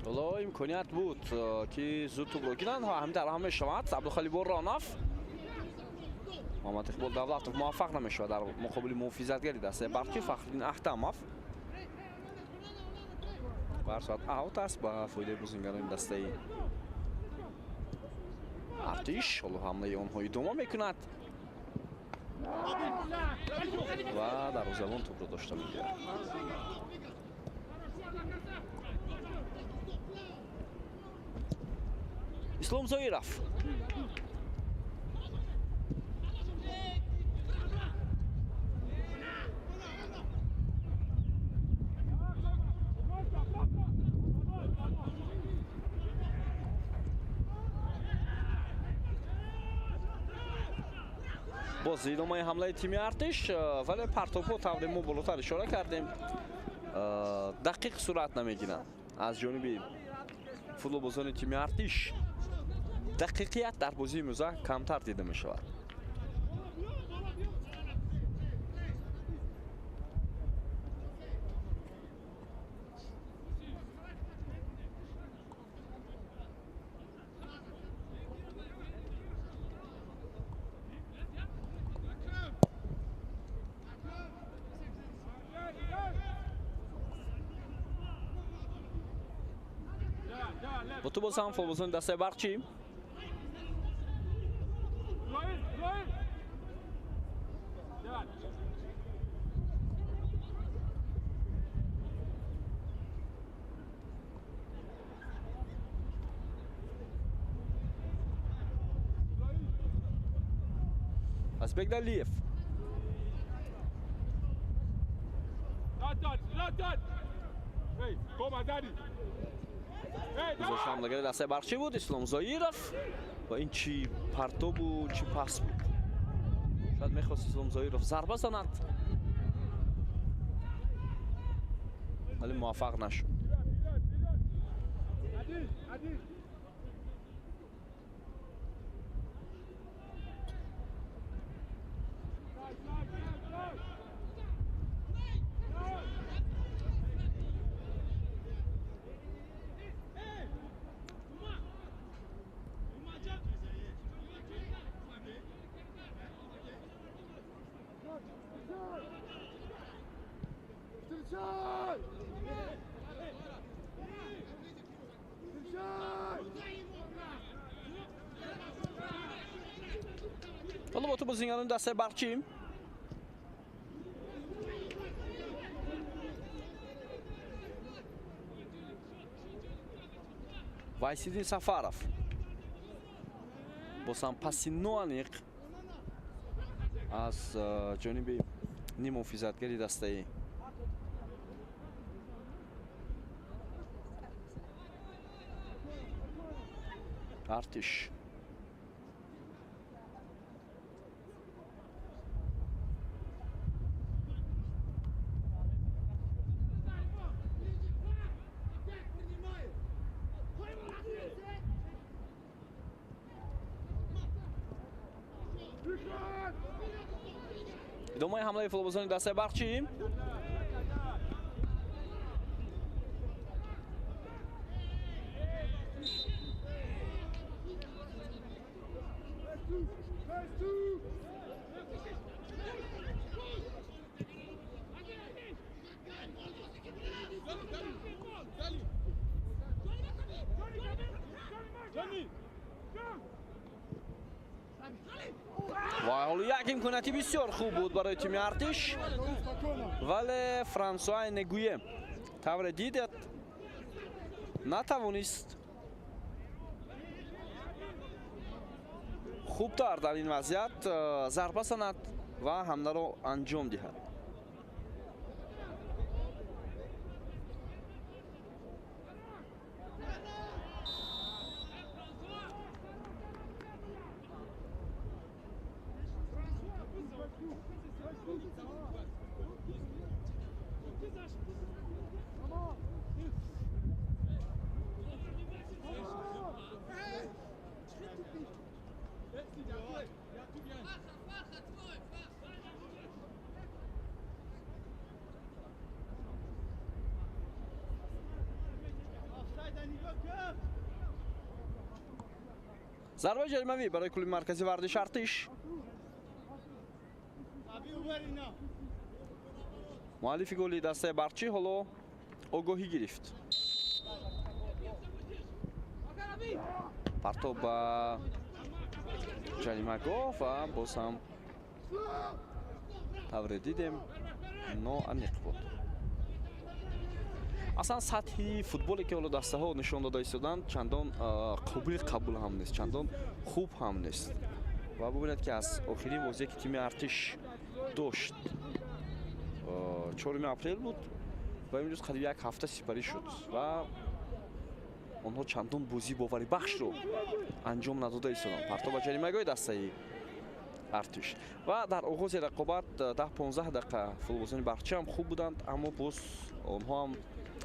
Ҳоло имконият буд, ки зуд тӯбро гиранд, ҳамин тавр ҳам мешавад. Абдухалил Борронов, Муҳаммад Иқбол Давлатов муваффақ намешавад дар муқобили муҳофизатгари дастаи Барқчӣ Фахриддин Ахтамов. Ба ҳар сурат аут аст ба фоидаи бозингарони дастаи Артиш. Ҳоло ҳамлаи онҳо идома мекунад ва дарвозабон тӯбро дошта мегирад. Ислом Зоиров. Боз идомаи ҳамлаи тими Артиш, вале партобҳо тавре мо болотар ишора кардем, дақиқ сурат намегиранд аз ҷониби футболбозони тими Артиш. Дақиқият дар бозии имрӯза камтар дида мешавад. Бо ту боз ҳам футболбозони дастаи Барқчӣ. Азбек Далиев. Гузошта ҳамлагари дастаи Барқчӣ буд Ислом Зоиров ва ин чӣ партобу чӣ пас буд. Шояд мехост Ислом Зоиров зарба занад, вале муваффақ нашуд. Ҳоло бо ту бозингарони дастаи Барқчӣ. Вайсиддин Сафаров. Боз ҳам паси ноаниқ аз ҷониби ниммуҳофизатгари дастаи Артиш. Идомаи ҳамлаи футболбозони дастаи Барқчӣ. Имконияти бисёр хуб буд барои тими Артиш, вале Франсуа Негуе тавре дидед натавонист хубтар дар ин вазъият зарба занад ва ҳамларо анҷом диҳад. Зарбаи ҷаримавӣ барои клуби марказии варзиши Артиш. Муаллифи голи дастаи Барқчӣ ҳоло огоҳӣ гирифт. Партоб ба ҷаримагоҳ ва боз ҳам тавре дидем ноаниқ буд. Аслан сатҳи футболе ки ҳоло дастаҳо нишон дода истоданд чандон қобили қабул ҳам нест, чандон хуб ҳам нест. Ва бубинед ки аз охирин бозие ки тими Артиш дошт 4 апрел буд ва имрӯз қариб як ҳафта сипарӣ шуд ва онҳо чандон бозии боварибахшро анҷом надода истоданд. Партоб ба ҷаримагоҳи дастаи Артиш. Ва дар оғози рақобат 10-15 дақиқа футболбозони Барқчӣ ҳам хуб буданд, аммо боз онҳо ҳам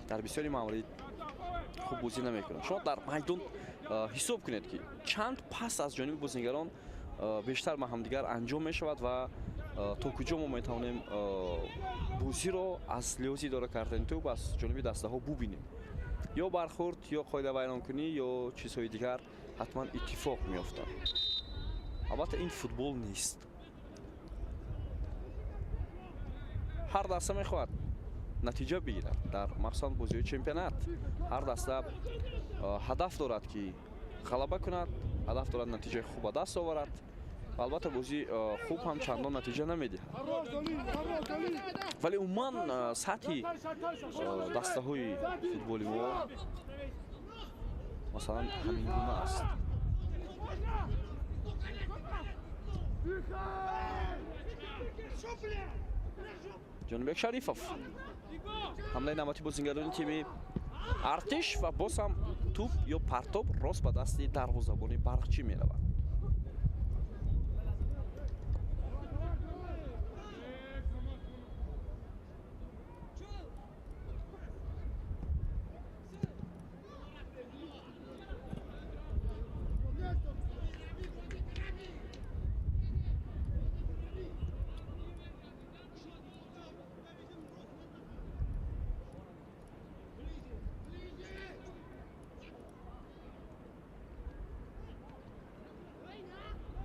дар бисёри маврид хуб бозӣ намекунанд. Шумо дар майдон ҳисоб кунед ки чанд пас аз ҷониби бозигарон бештар ба ҳамдигар анҷом мешавад ва то куҷо мо метавонем бозиро аз лиҳози идора кардани тӯб аз ҷониби дастаҳо бубинем. Ё бархӯрд, ё қоидавайронкунӣ, ё чизҳои дигар ҳатман иттифоқ меёфтанд. Албатта ин футбол нест. Ҳар даста мехоҳад натиҷа бигирад. Дар махсусан бозиҳои чемпионат ҳар даста ҳадаф дорад ки ғалаба кунад, ҳадаф дорад натиҷаи хуб ба даст оварад. Албатта бозии хуб ҳам чандон натиҷа намедиҳад. Вале умуман сатҳи дастаҳои футболи мо масалан ҳамин гуна аст. Ҷонибек Шарифов ҳамлаи навбатӣ бозингарони тими Артиш ва боз ҳам тӯб ё партоб рост ба дасти дарвозабони Барқчӣ меравад.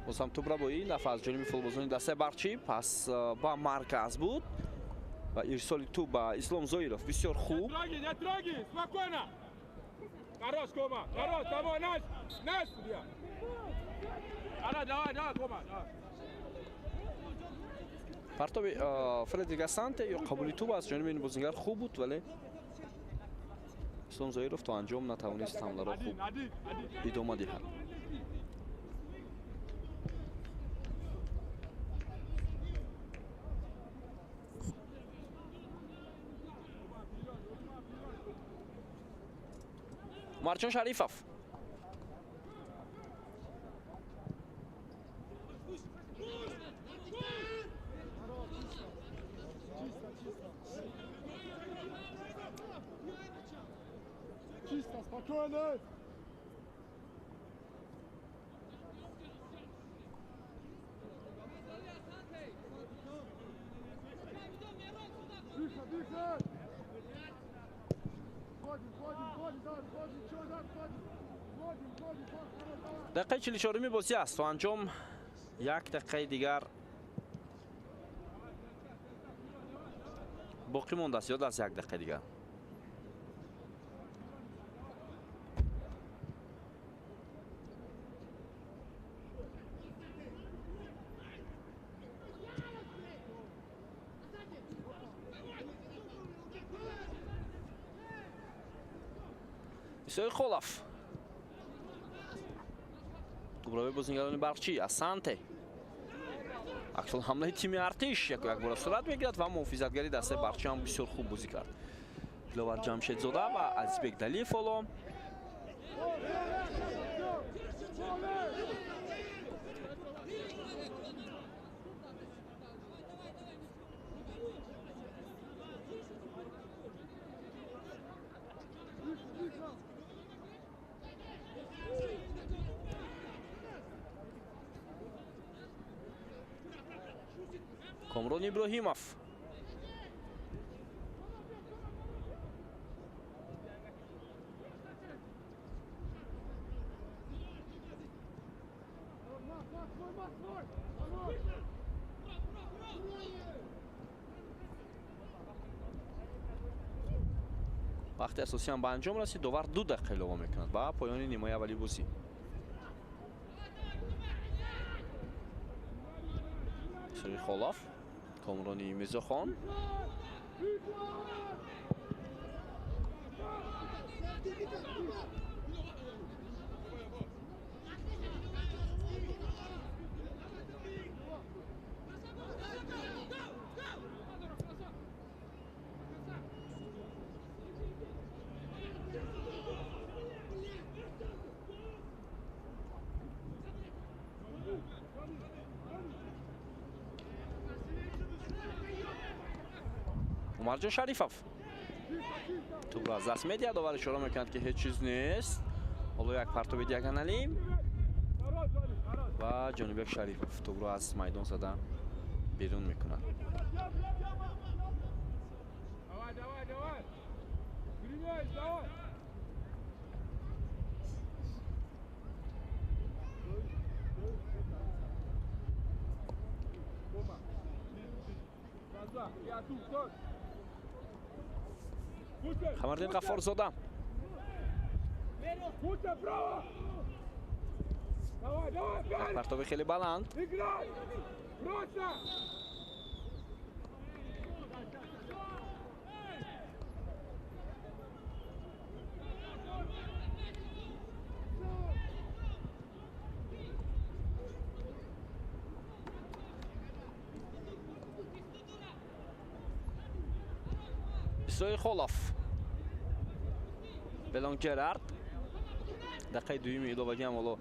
Боз ҳам тӯб рабоӣ дафъа аз ҷониби футболбозони дастаи Барқчӣ пас ба марказ буд ва ирсоли тӯб ба Ислом Зоиров бисёр хуб. Партоби Фредерик Асанте ё қабули тӯб аз ҷониби ин бозингар хуб буд, вале Ислом Зоиров то анҷом натавонист ҳамларо хуб идома диҳад. Марҷон Шарифов Чисто, спокойно. Тихо, тихо. Дақиқаи 44-уми бозӣ аст. То анҷом як дақиқаи дигар боқӣ мондааст, зиёд аз як дақиқаи дигар. Исои Холов. Тӯбравии бозингарони Барқчӣ Асанте. Аксул ҳамлаи тими Артиш яку як бора сурат мегирад ва муҳофизатгари дастаи Барқчӣ ҳам бисёр хуб бозӣ кард. Диловар Ҷамшедзода ва Азизбек Далиев ҳоло. Комрон Иброҳимов. Вақти асосӣ ҳам ба анҷом расид, довар 2 дақиқа илова мекунад ба поёни нимаи аввали бозӣ. Исроил Холов, Комрони Мирзохон. Умарҷон Шарифов тӯбро аз даст медиҳад, довар ишора мекунад, ки ҳеҷ чиз нест. Ҳоло як партоби диагоналӣ ва Ҷонибек Шарифов тӯбро аз майдон зада берун мекунад. Давай, давай, давай! Гринёй, давай! Қамардин Ғаффорзода. Партоби хеле баланд. Исроил Холов. Белон Герард. Дақиқаи дуюми иловагӣ ҳам ҳоло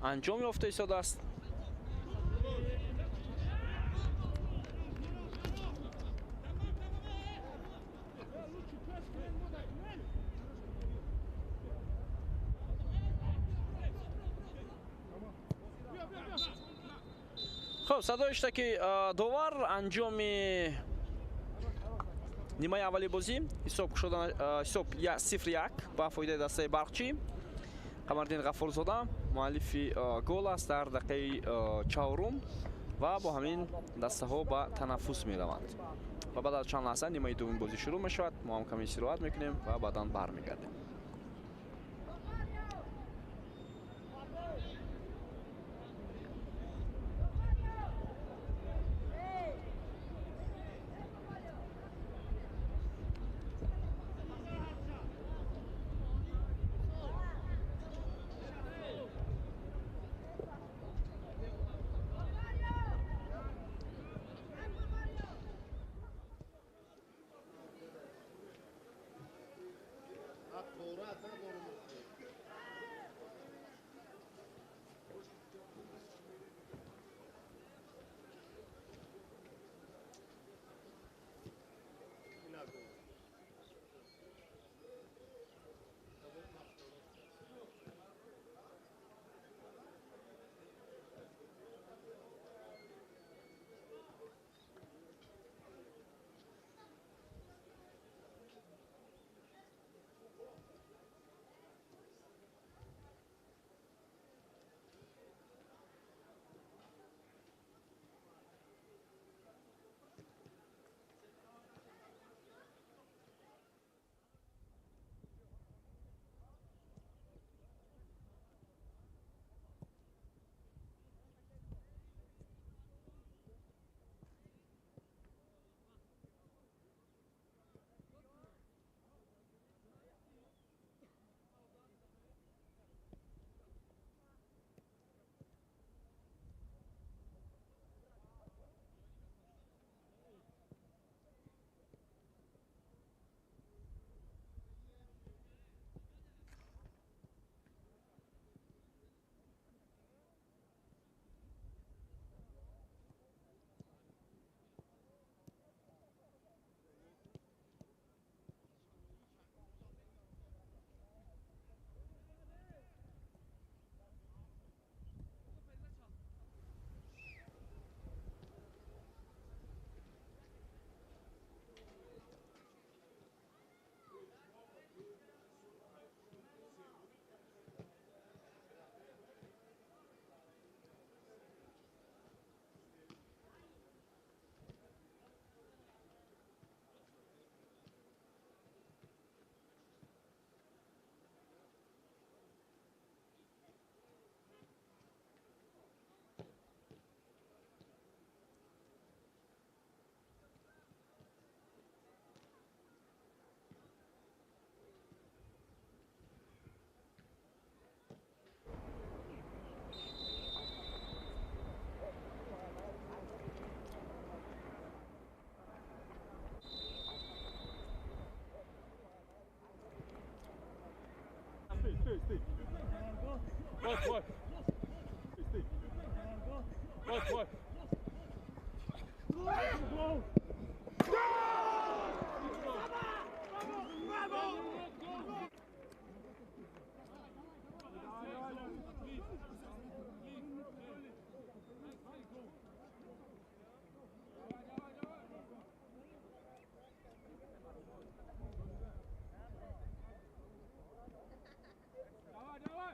анҷом ёфта истодааст. Хуб, садои шуда, ки довар анҷоми нимаи аввали бозӣ ҳисоб кушода, ҳисоб 0-1 ба фоидаи дастаи Барқчӣ. Қамардин Ғаффорзода муаллифи гол аст дар дақиқаи 4 ва бо ҳамин дастаҳо ба танаффус мераванд. Ва баъд аз чанд лаҳза нимаи дуввуми бозӣ шурӯъ мешавад. Мо ҳам каме истироҳат мекунем ва баъдан бармегардем. Стой, Вот, вот. Стой. Вот, вот. Гол! Давай, давай!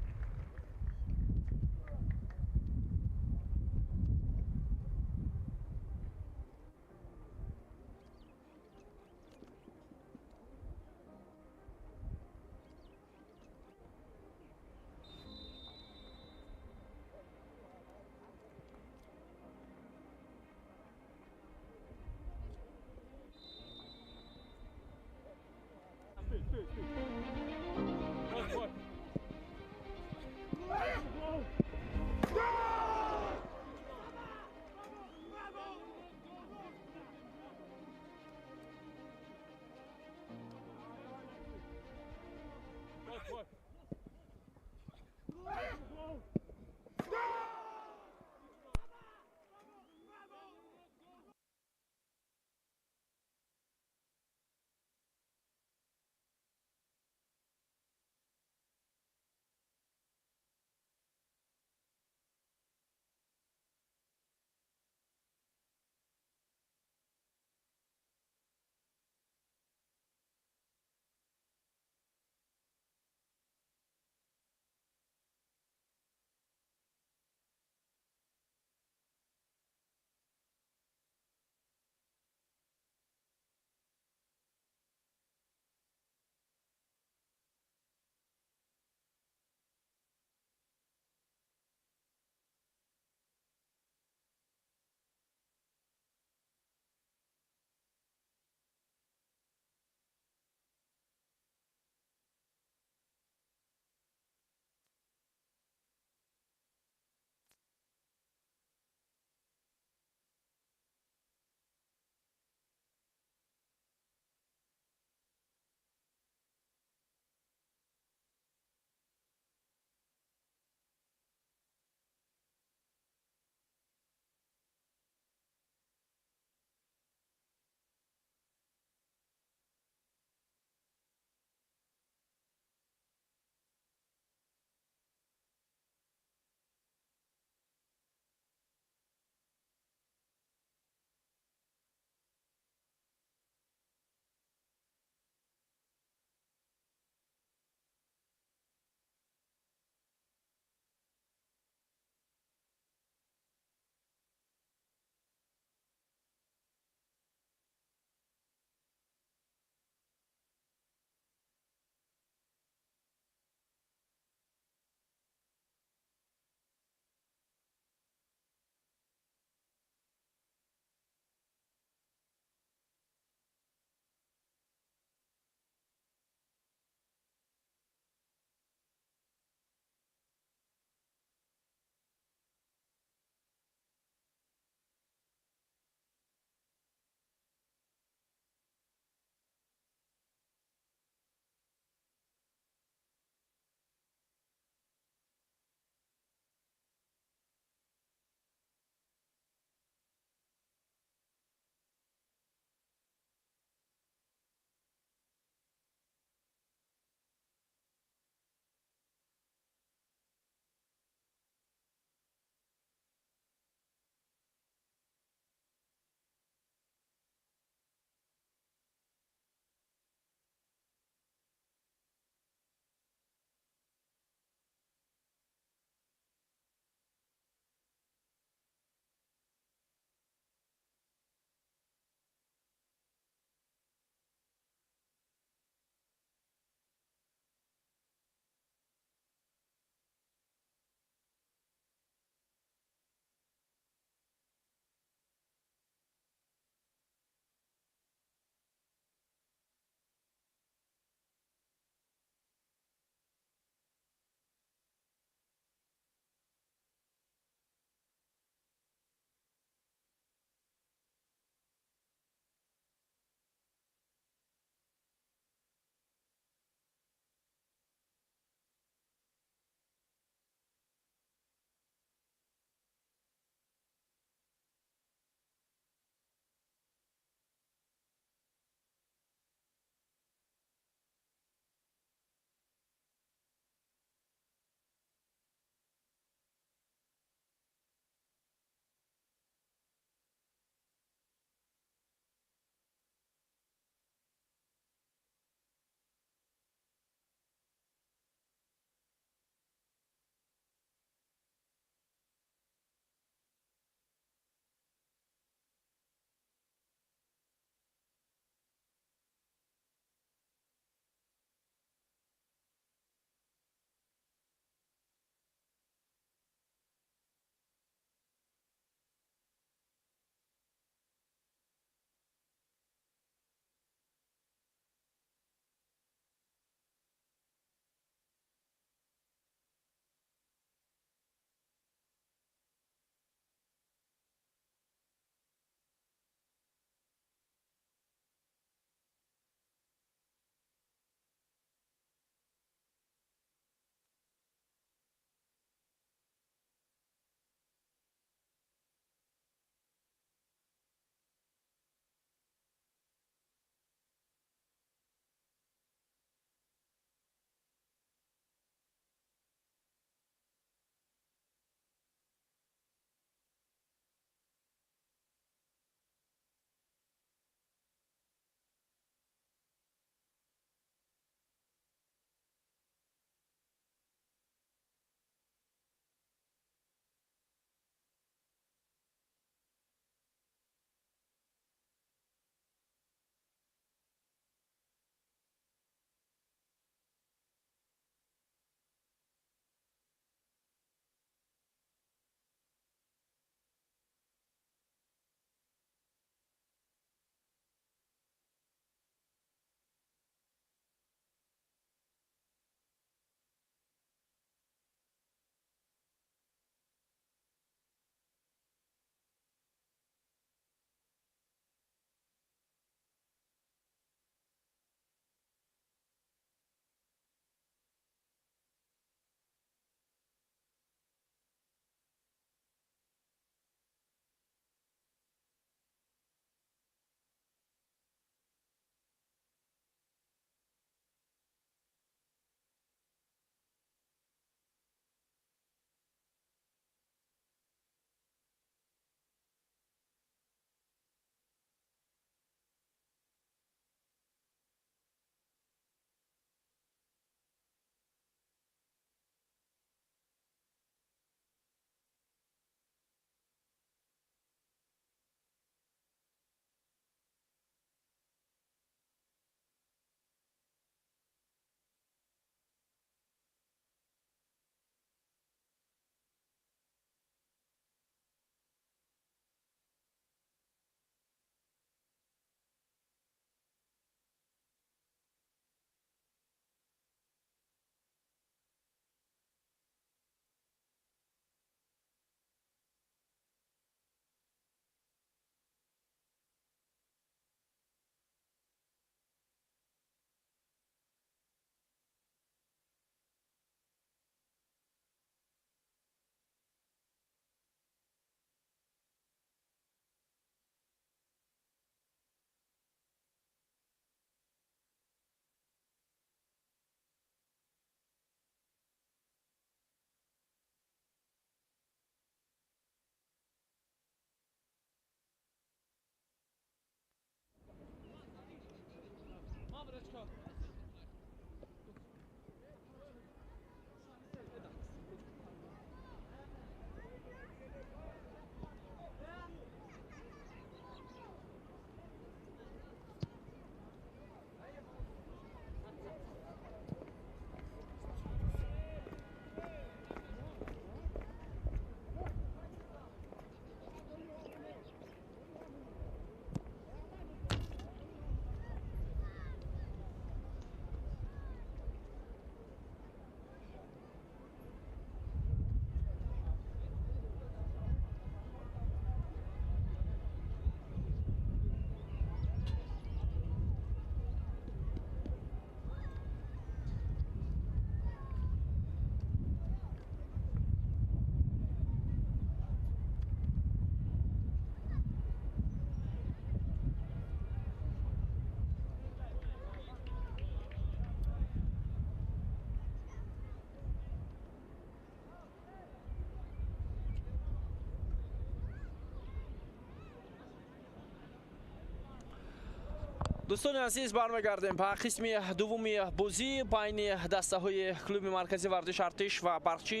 Дӯстони азиз, бармегардем ба қисми дуввуми бозӣ байни дастаҳои клуби марказии варзиши Артиш ва Барқчӣ,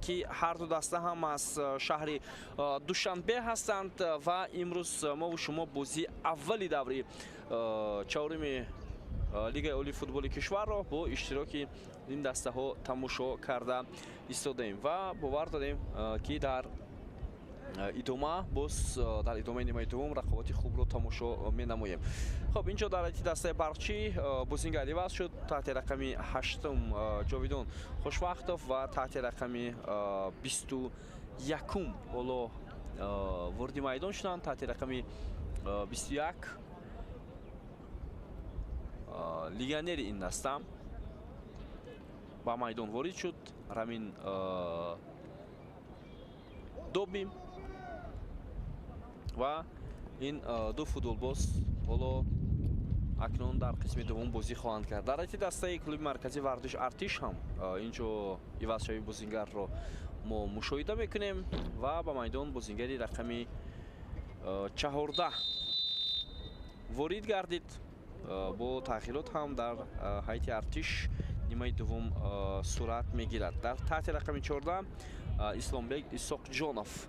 ки ҳарду даста ҳам аз шаҳри Душанбе ҳастанд ва имрӯз мову шумо бозии аввали даври чаҳоруми Лигаи олии футболи кишварро бо иштироки ин дастаҳо тамошо карда истодаем ва бовар дорем, ки дар идома боз дар идомаи нимаи дуввум рақобати хубро тамошо менамоем. Хоб, инҷо дар ҳайати дастаи Барқчӣ бозингар иваз шуд. Таҳти рақами ҳаштум Ҷовидон Хушвақтов ва таҳти рақами 21-ум ҳоло вориди майдон шуданд. Таҳти рақами 21 легионери ин даста ба майдон ворид шуд, Рамин Доби, ва ин ду футболбоз ҳоло акнун дар қисми дуввум бозӣ хоҳанд кард. Дар ҳайати дастаи клуби марказии варзиш Артиш ҳам инҷо ивазшавии бозингарро мо мушоҳида мекунем ва ба майдон бозингари рақами 14 ворид гардид. Бо тағйирот ҳам дар ҳайати Артиш нимаи дуввум сурат мегирад. Дар таҳти рақами 14 Исломбек Исоқҷонов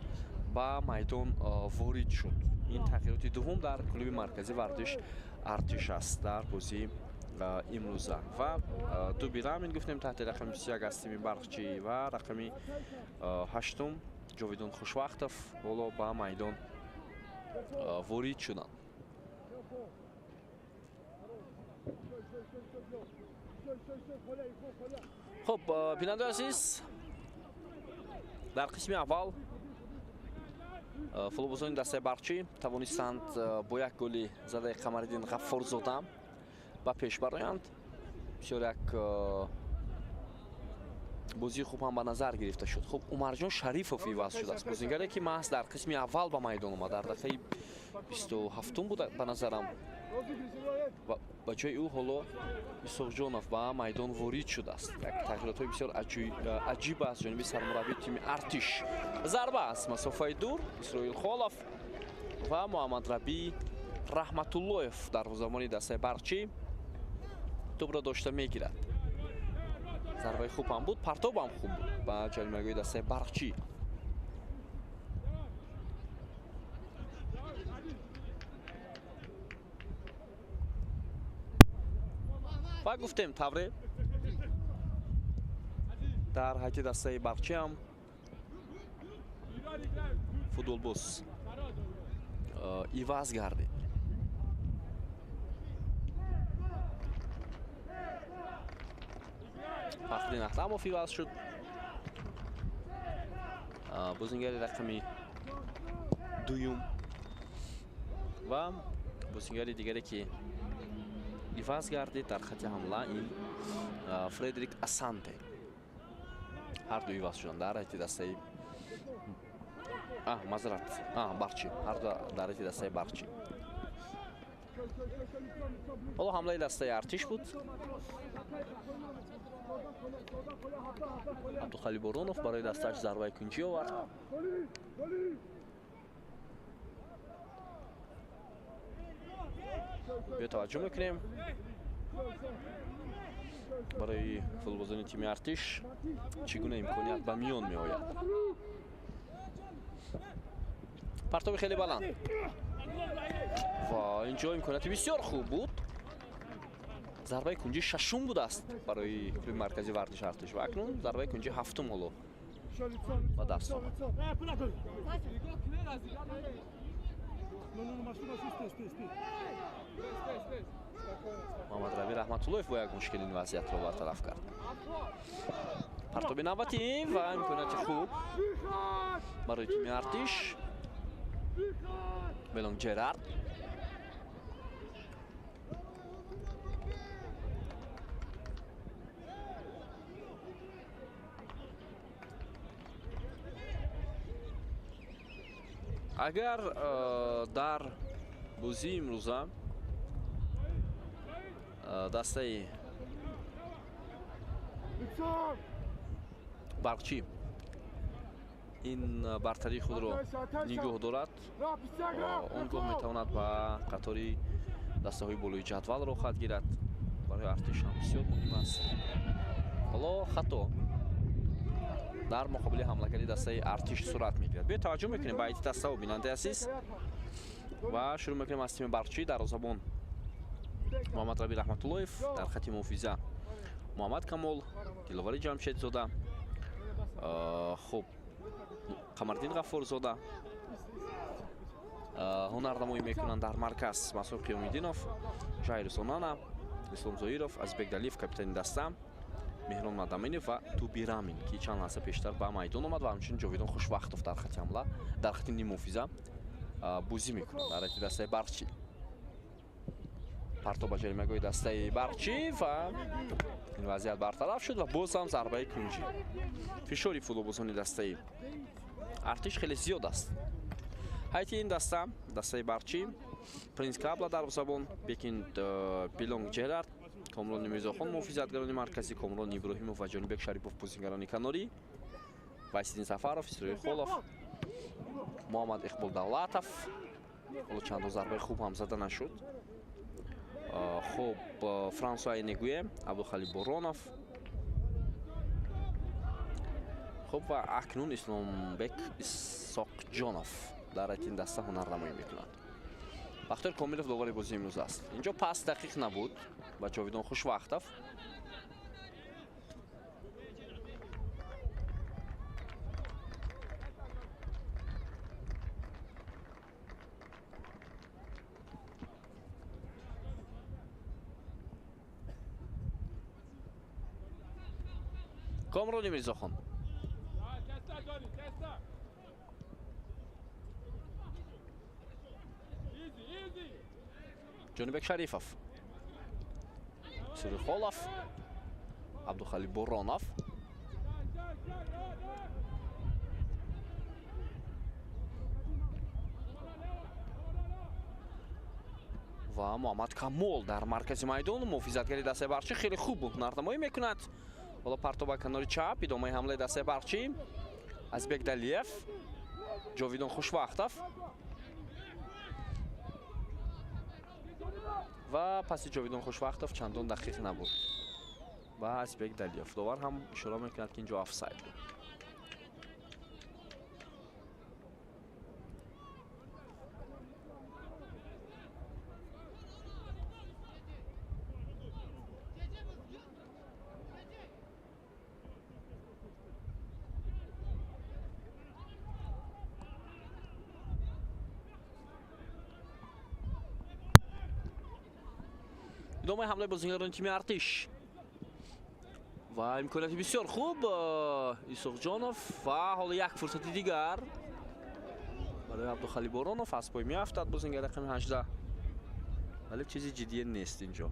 ба майдон ворид шуд. Ин тағйироти дуввум дар клуби марказии варзиш Артиш аст дар бозии имрӯза. Ва дуби Рамин гуфтем таҳти рақами 21 аз тими Барқчӣ ва рақами 8 Ҷовидон Хушвақтов ҳоло ба майдон ворид шуданд. Хуб, бинандаи азиз, дар қисми аввал футболбозони дастаи Барқчӣ тавонистанд бо як голи задаи Қамариддин Ғаффорзода ба пеш бароянд. Бисёр як бозии хуб ҳам ба назар гирифта шуд. Хуб, Умарҷон Шарифов иваз шудааст, бозингаре ки маҳз дар қисми аввал ба майдон омад, дар дақиқаи 27-ум буд ба назарам. Ба ҷои ӯ ҳоло Исоқҷонов ба майдон ворид шудааст. Як тағйиротҳои бисёр аҷиб аз ҷониби сармураббии тими Артиш. Зарба аз масофаи дур Исроил Холов ва Муҳаммадрабӣ Раҳматуллоев дарвозабони дастаи Барқчӣ тӯбро дошта мегирад. Зарбаи хуб ҳам буд, партоб ҳам хуб буд ба ҷаримагоҳи дастаи Барқчӣ. Ва гуфтем тавре дар ҳайати дастаи Барқчӣ ҳам футболбоз иваз гардид. Фахриддин Аҳтамов иваз шуд. Бозингари рақами дуюм ва бозингари дигаре ки иваз гардид дар хати ҳамла ин Фредерик Асанте. Ҳарду иваз шуданд дар ҳайати дастаи мазрат Барқчӣ, ҳарду дар ҳайати дастаи Барқчӣ. Ҳоло ҳамлаи дастаи Артиш буд. Абдухалил Боронов барои дастааш зарбаи кунҷӣ овард. Биё таваҷҷӯҳ мекунем барои футболбозони тими Артиш чӣ гуна имконият ба миён меояд. Партоби хеле баланд ва инҷо имконияти бисёр хуб буд. Зарбаи кунҷи шашум будааст барои клуби марказии варзиши Артиш ва акнун зарбаи кунҷи ҳафтум ҳоло ба даст омад. Муҳаммадрабӣ Раҳматуллоев бо як мушкил ин вазъиятро бартараф кард. Партоби навбатӣ ва имконияти хуб барои тими Артиш. Белонг Ҷерард агар дар бозии имрӯза дастаи Барқчӣ ин бартарии худро нигоҳ дорад, он гоҳ метавонад ба қатори Дастаҳои болои ҷадвал роҳхат гирад. Барои Артиш ҳам бисёр муҳим аст. Ҳоло хато дар муқобили ҳамлагари дастаи Артиш сурат мегирад. Биё таваҷҷӯҳ мекунем ба ҳайати дастаҳо, бинандаи азиз, ва шурӯъ мекунем аз тими Барқчӣ. Дарвозабон Муҳаммад Раби Раҳматуллоев, дар хати муҳофиза Муҳаммад Камол, Диловари Ҷамшедзода, хуб Қамардин Ғаффорзода ҳунарнамоӣ мекунанд. Дар марказ Масуд Қиёмиддинов, Жайрус Онана, Ислом Зоиров, Азбек Далиев капитани даста, Меҳрон Мадаминов ва Тубирамин, ки чанд лаҳза пештар ба майдон омад, ва ҳамчунин Ҷовидон Хушвақтов дар хати ҳамла, дар хати ниммуҳофиза бозӣ мекунад дар ҳайати дастаи Барқчӣ. Парто ба ҷаримагоҳи дастаи Барқчӣ ва ин вазъият бартараф шуд ва боз ҳам зарбаи кунҷӣ. Фишори футболбозони дастаи Артиш хеле зиёд аст. Ҳайати ин даста, дастаи Барқчӣ, Принс Кабла дарвозабон, Бекин Билонг Ҷерард, Комрон Мирзохон муҳофизатгарони марказӣ, Комрон Иброҳимов ва Ҷонибек Шарипов бозингарони канорӣ, Вайсиддин Сафаров, Исроил Холов, Муҳаммад Иқбол Давлатов. Ҳоло чандо зарбаи хуб ҳам зада нашуд. Хуб, Франсуа Энегуе, Абдухалил Боронов. Хуб, ва акнун Исломбек Исоқҷонов дар ҳайати ин даста ҳунарнамоӣ мекунад. Бахтиёр Комилов довари бозии имрӯз аст. Инҷо пас дақиқ набуд ба Ҷовидон Хушвақтов. Комрони Мирзохон. Ҷонибек Шарифов, Сурихолов, Абдухалил Боронов. Ва Муҳаммад Камол дар маркази майдон. Муҳофизатгари дастаи Барқчӣ хеле хуб ҳунарнамоӣ мекунад. Ҳоло парто ба канори чап, идомаи ҳамлаи дастаи Барқчӣ. Азбек Далиев, Ҷовидон Хушвақтов ва паси Ҷовидон Хушвақтов чандон дақиқ набуд ва Азбек Далиев. Довар ҳам ишора мекунад, ки инҷо офсайд буд. Идомаи ҳамлаи бозингарони тими Артиш ва имконияти бисёр хуб Исоқҷонов ва ҳоло як фурсати дигар барои Абдухалил Боронов. Аз пой меафтад бозингари рақами 18, вале чизи ҷиддие нест инҷо.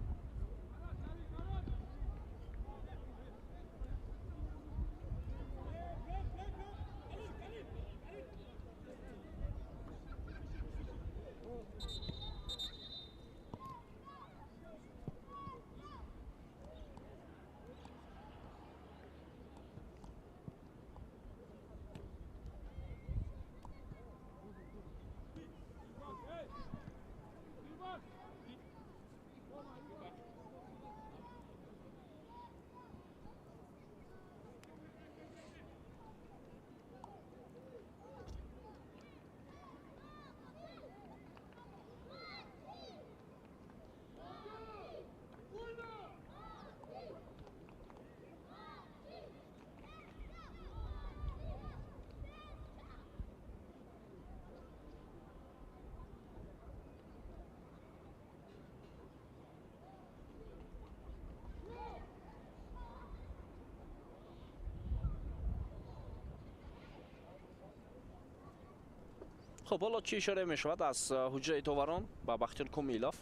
Хуб, ҳоло чӣ ишора мешавад аз ҳуҷраи доварон ба Бахтиёр Комилов?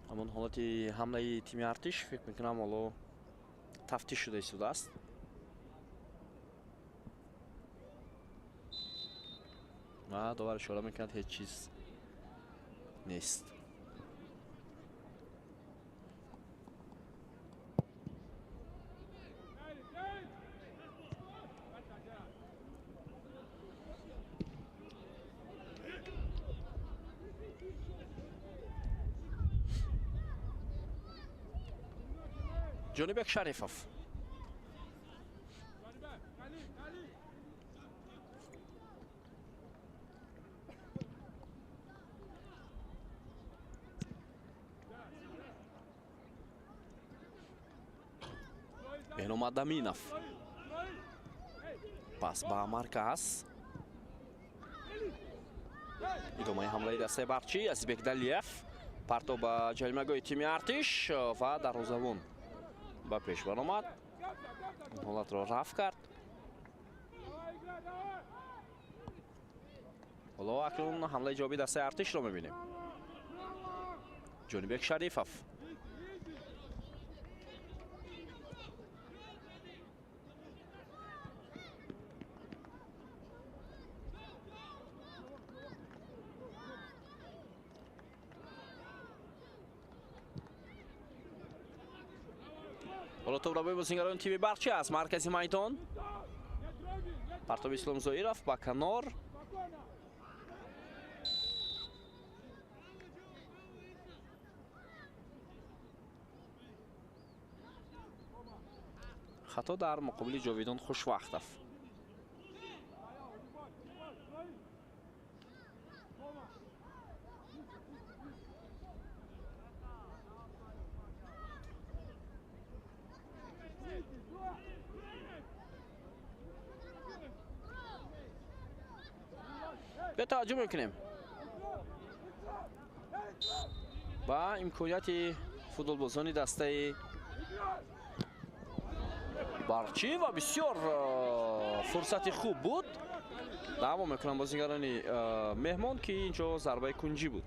Ҳамон ҳолати ҳамлаи тими Артиш фикр мекунам ҳоло тафтиш шуда истодааст. Ва довар ишора мекунад, ҳеҷ чиз нест. Ҷонибек Шарифов. Беҳном Адаминов. Пас ба марказ. Идомаи ҳамлаи дастаи Барқчӣ. Азизбек Далиев. Партоб ба ҷаримагоҳи тими Артиш ва дарвозабон ба пеш баромад. Ҳолатро рафт кард. Ҳоло акнун ҳамлаи ҷавобии дастаи Артишро мебинем. Ҷонибек Шарифов. Ҳоло тӯбрабои бозингарони тими Барқчӣ аз маркази майдон. Партоби Ислом Зоиров ба канор. Хато дар муқобили Ҷовидон Хушвақтов. Биё таваҷҷӯҳ мекунем ба имконияти футболбозони дастаи Барқчӣ ва бисёр фурсати хуб буд. Даъво мекунанд бозигарони меҳмон, ки инҷо зарбаи кунҷӣ буд.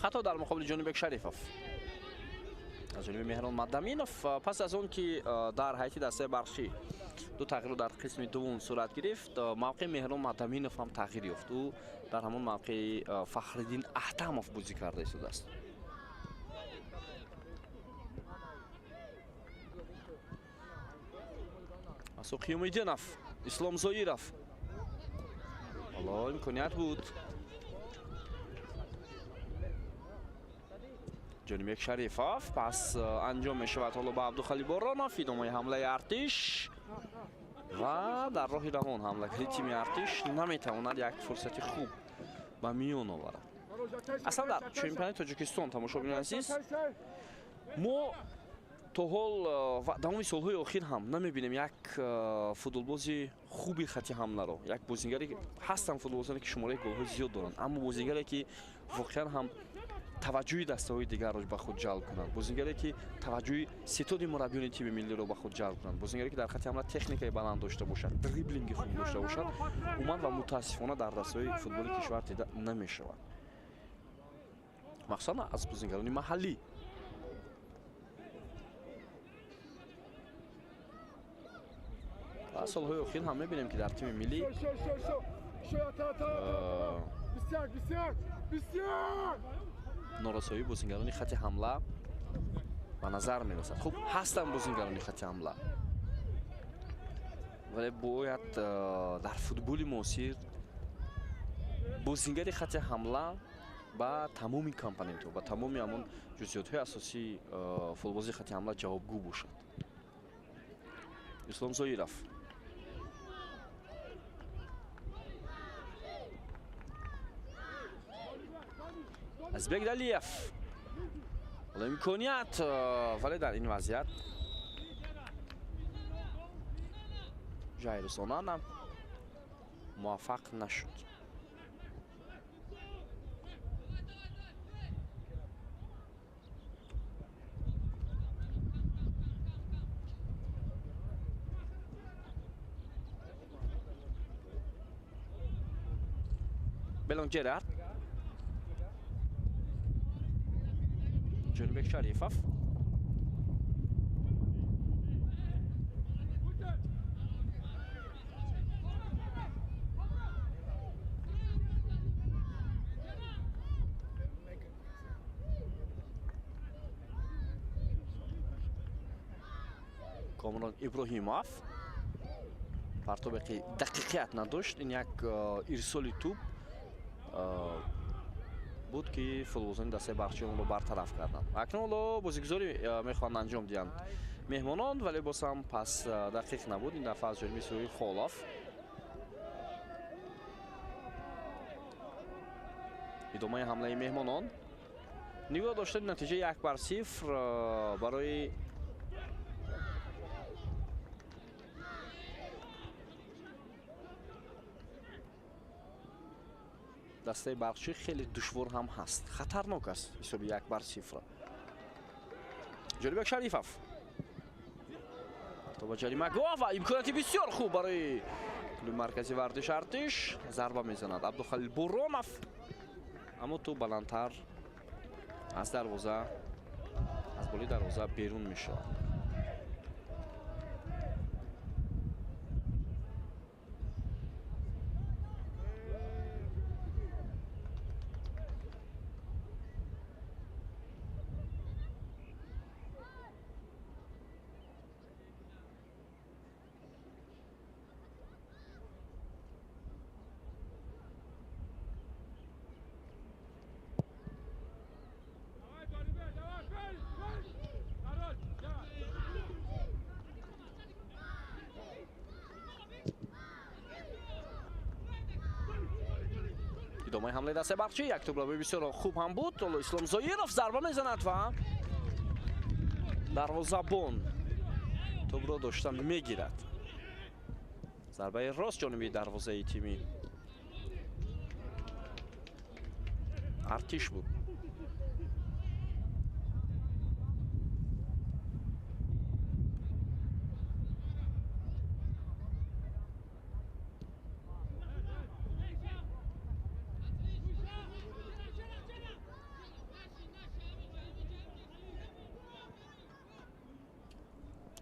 Хато дар муқобили Ҷонибек Шарифов аз ҷониби Меҳрон Мадаминов. Пас аз он ки дар ҳайати дастаи Барқчӣ ду тағйирро дар қисми дуввум сурат гирифт, мавқеи Меҳрон Мадаминов ҳам тағйир ёфт. Ӯ дар ҳамон мавқеи Фахриддин Аҳтамов бозӣ карда истодааст. Асо Қиёмиддинов, Ислом Зоиров. Ҳоло имконият буд. Ҷонибек Шарифов пас анҷом мешавад ҳоло ба Абдухалил Боронов. Идомаи ҳамлаи Артиш ва дар роҳи равон ҳамлагари тими Артиш наметавонад як фурсати хуб ба миён оварад. Аслан дар чемпионати Тоҷикистон, тамошобинони азиз, мо то ҳол ва давоми солҳои охир ҳам намебинем як футболбози хуби хати ҳамларо. Як бозингаре ҳастанд, футболбозоне ки шумораи голҳои зиёд доранд, аммо бозингаре ки воқеан ҳам таваҷҷӯҳи дастаҳои дигарро ба худ ҷалб кунанд, бозингаре ки таваҷҷӯҳи ситоди мураббиёни тими миллиро ба худ ҷалб кунанд, бозингаре ки дар хати ҳамла техникаи баланд дошта бошад, дриблинги хуб дошта бошад, умуман ва мутаассифона дар дастаҳои футболи кишвар дида намешавад, махсусан аз бозингарони маҳаллӣ. Ва солҳои охир ҳам мебинем ки дар тими миллӣ норасоии бозингарони хати ҳамла ба назар мерасад. Хуб, ҳастанд бозингарони хати ҳамла, вале бояд дар футболи муосир бозингари хати ҳамла ба тамоми компонентҳо, ба тамоми ҳамон ҷузъиётҳои асосии футболбозии хати ҳамла ҷавобгӯ бошад. Ислом Зоиров. Азизбек Далиев. Ҳоло имконият, вале дар ин вазъият Ҷайрусонан ҳам муваффақ нашуд. Белонг Джерард. Ҷонибек Шарифов. Комрон Иброҳимов партобе ки дақиқият надошт. Ин як ирсоли тӯб буд, ки футболбозони дастаи Барқчӣ онро бартараф карданд. Акнун ҳоло бозигузорӣ мехоҳанд анҷом диҳанд меҳмонон, вале боз ҳам пас дақиқ набуд. Ин дафъа аз ҷониби Суҳайли Холов. Идомаи ҳамлаи меҳмонон. Нигоҳ доштани натиҷаи 1-0 барои дастаи Барқчӣ хеле душвор ҳам ҳаст, хатарнок аст ҳисоби 1-0. Ҷонибек Шарифов ба ҷаримагоҳ ва имконияти бисёр хуб барои клуби маркази варзиш Артиш. Зарба мезанад Абдухалил Буронов, аммо тӯб баландтар аз дарвоза, аз болои дарвоза берун мешавад. Идомаи ҳамлаи дастаи Барқчӣ. Як тӯблабаи бисёр хуб ҳам буд. Ҳоло Ислом Зоиров зарба мезанад ва дарвозабон тӯбро дошта мегирад. Зарбаи рост ҷониби дарвозаи тими Артиш буд.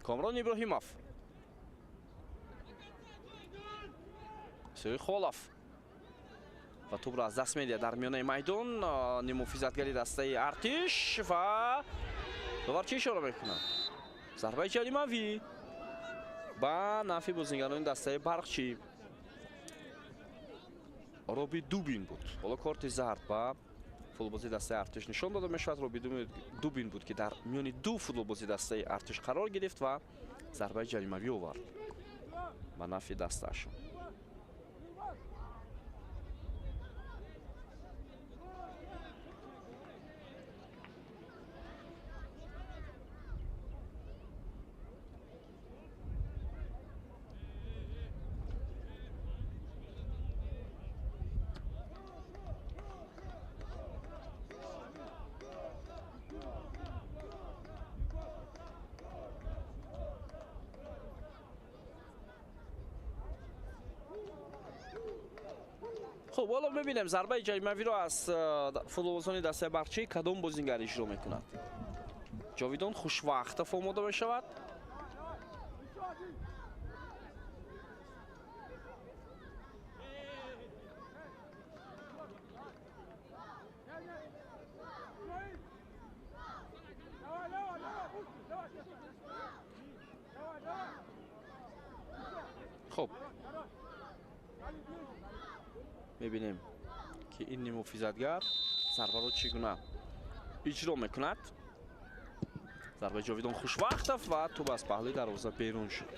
Комрон Иброҳимов. Сӯи Холов ва тӯбро аз даст медиҳад дар миёнаи майдон. Нимуҳофизатгари дастаи Артиш ва довар чӣ ишора мекунад? Зарбаи ҷаримавӣ ба нафъи бозигарони дастаи Барқчӣ. Роби Дубин буд. Ҳоло корти зард ба футболбози дастаи Артиш нишон дода мешавад. Роби Дубин буд, ки дар миёни ду футболбози дастаи Артиш қарор гирифт ва зарбаи ҷаримавӣ овард ба нафъи дастаашон. Хуб, ҳоло мебинем зарбаи ҷаримавиро аз футболбозони дастаи Барқчӣ кадом бозингар иҷро мекунад. Ҷовидон Хушвақтов омода мешавад. Хуб, мебинем, ки ин нимуҳофизатгар зарбаро чӣ гуна иҷро мекунад. Зарбаи Ҷовидон Хушвақтов ва тӯб аз паҳлӯи дарвоза берун шуд.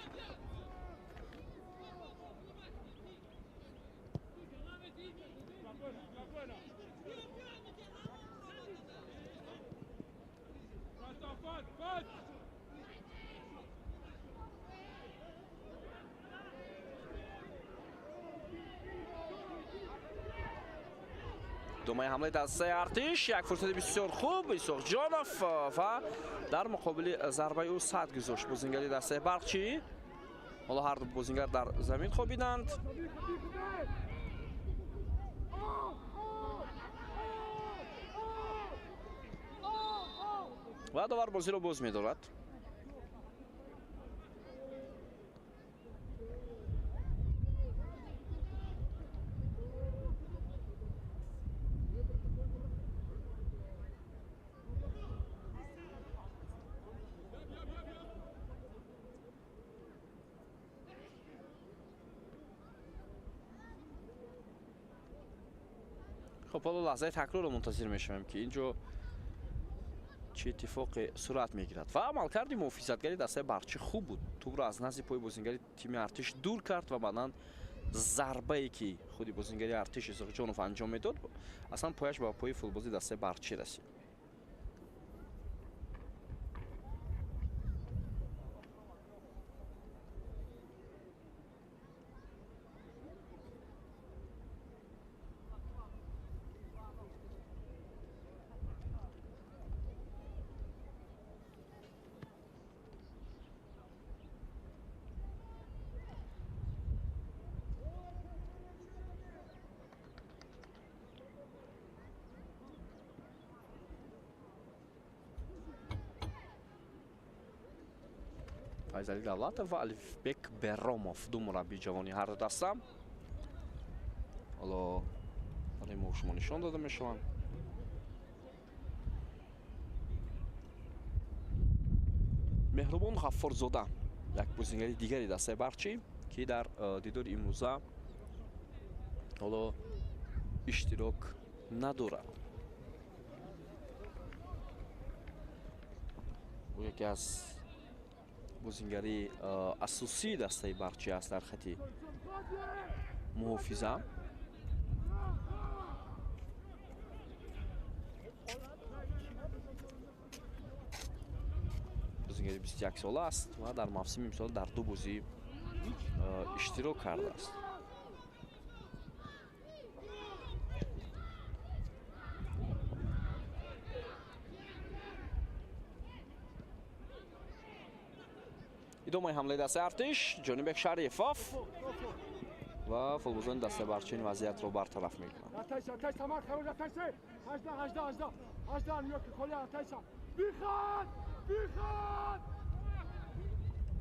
Идомаи ҳамлаи дастаи Артиш. Як фурсати бисёр хуб Исоқҷонов ва дар муқобили зарбаи ӯ сад гузошт бозингари дастаи Барқчӣ. Ҳоло ҳар ду бозингар дар замин хобиданд. Ва довар бозиро боз медорад. Хуб, ҳоло лаҳзаи такрорро мунтазир мешавем, ки инҷо чӣ иттифоқе сурат мегирад. Ва амалкарди муҳофизатгари дастаи Барқчӣ хуб буд. Тӯбро аз назди пои бозингари тими Артиш дур кард ва баъдан зарбае, ки худи бозингари Артиш Исоқҷонов анҷом медод, аслан пояш ба пои футболи дастаи Барқчӣ расид. Файзалӣ Давлатов ва Алифбек Беромов, ду мураббии ҷавони ҳар ду даста, ҳоло барои мо шумо нишон дода мешаванд. Меҳрубон Ғаффорзода, як бозингари дигари дастаи Барқчӣ, ки дар дидори имрӯза ҳоло иштирок надорад. Ӯ яке аз бозингари асосии дастаи Барқчӣ аст дар хати муҳофиза. Бозингари 21 сола аст ва дар мавсими имсол дар ду бозӣ иштирок кардааст. Идомаи ҳамлаи дастаи Артиш, Ҷонибек Шарифов ва футболбозони дастаи Барқчӣ ин вазъиятро бартараф мекунанд.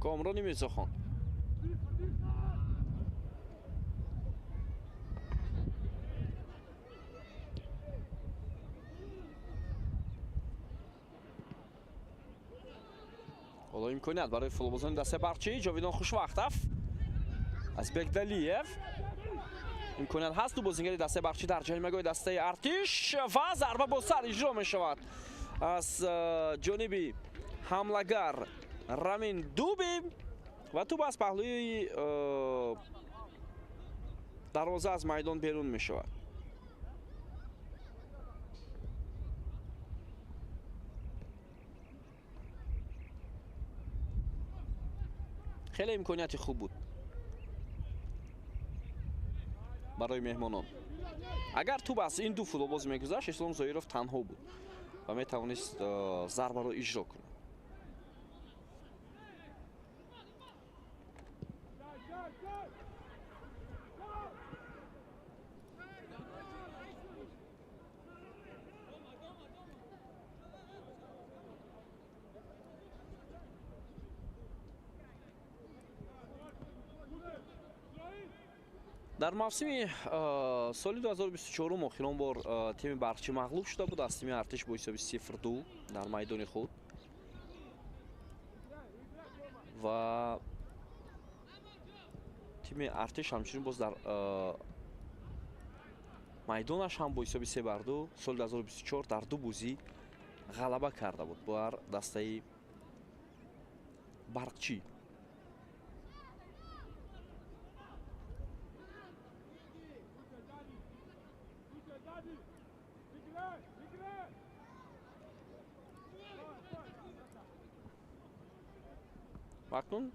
Комрони Мирзохон. Ҳоло имконият барои футболбозони дастаи Барқчӣ. Ҷовидон Хушвақтов аз Бекдалиев. Имконият ҳаст, ду бозингари дастаи Барқчӣ дар ҷаримагоҳи дастаи Артиш ва зарба бо сар иҷро мешавад аз ҷониби ҳамлагар Рамин Дуби ва тӯб аз паҳлӯи дарвоза аз майдон берун мешавад. Хеле имконияти хуб буд барои меҳмонон. Агар тӯб аз ин ду футболбоз мегузашт, Ислом Зоиров танҳо буд ва метавонист зарбаро иҷро кунад. Дар мавсими соли 2024 охирон бор тими Барқчӣ мағлуб шуда буд аз тими Артиш бо ҳисоби 0-2 дар майдони худ ва тими Артиш ҳамчунин боз дар майдонаш ҳам бо ҳисоби 3-2 соли 2024 дар ду бозӣ ғалаба карда буд бар дастаи Барқчӣ. Акнун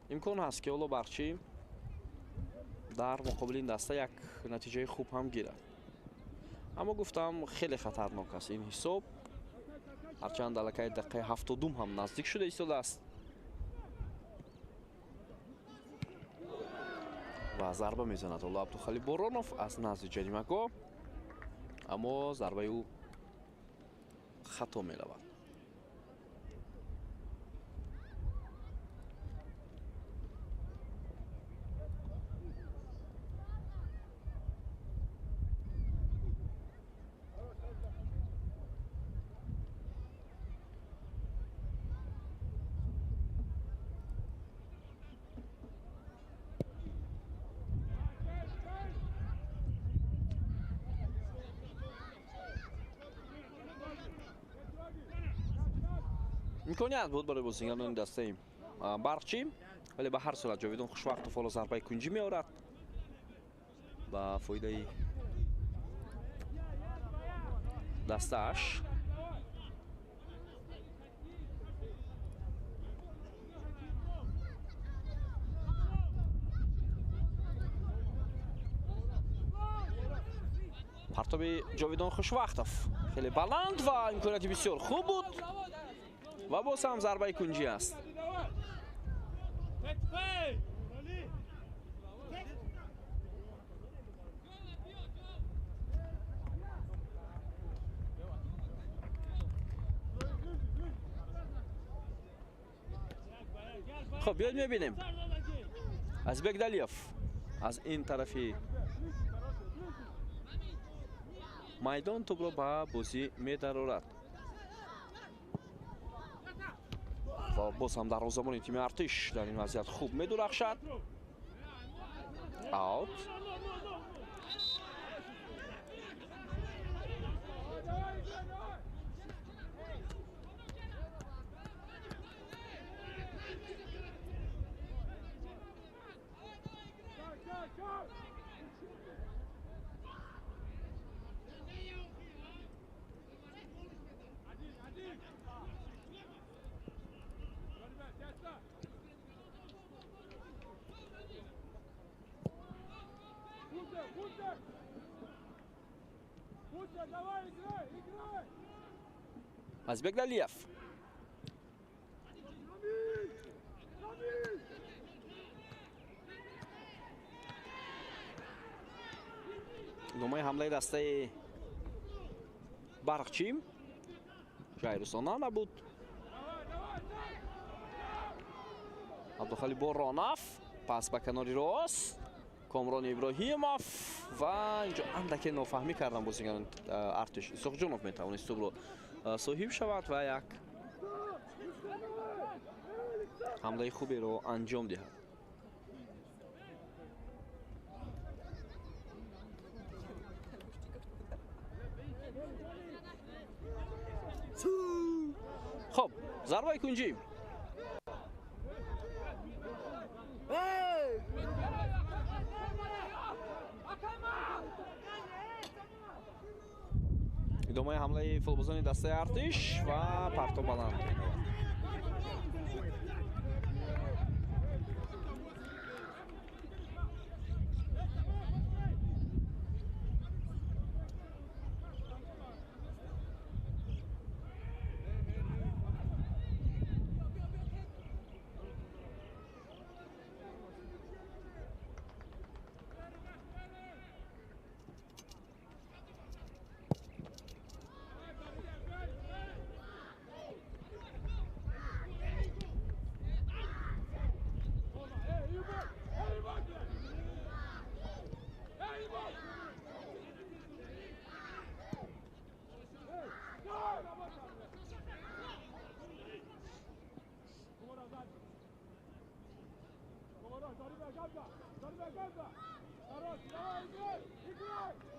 имкон ҳаст, ки ҳоло Барқчӣ дар муқобили ин даста як натиҷаи хуб ҳам гирад. Аммо гуфтам, хеле хатарнок аст ин ҳисоб. Ҳарчанд аллакай дақиқаи 70 ҳам наздик шуда истодааст. Ва зарба мезанад ҳоло Абдухалил Боронов аз назди ҷаримагоҳ, аммо зарбаи ӯ хато меравад. Имконият буд барои бозигарони дастаи Барқчӣ, вале ба ҳар сурат Ҷовидон Хушвақтов ҳоло зарбаи кунҷӣ меорад ба фоидаи дастааш. Партоби Ҷовидон Хушвақтов хеле баланд ва имконияти бисёр хуб буд ва боз ҳам зарбаи кунҷӣ аст. Хуб, биёед мебинем. Азбек Далиев аз ин тарафи майдон тӯбро ба бозӣ медарорад ва боз ҳам дарвозабони тими Артиш дар ин вазъият хуб медурахшад. Аут. Азбек Далиев. Идомаи ҳамлаи дастаи Барқчӣ Жайрусона набуд. Абдухали Боронов пас ба канори рост, Комрон Иброҳимов ва инҷо андаке нофаҳмӣ кардан бозигарони Артиш. Исоқҷонов метавонист тӯбро соҳиб шавад ва як ҳамлаи хуберо анҷом диҳад. Хуб, зарбаи кунҷӣ. Идомаи ҳамлаи футболбозони дастаи Артиш ва партоб баланд.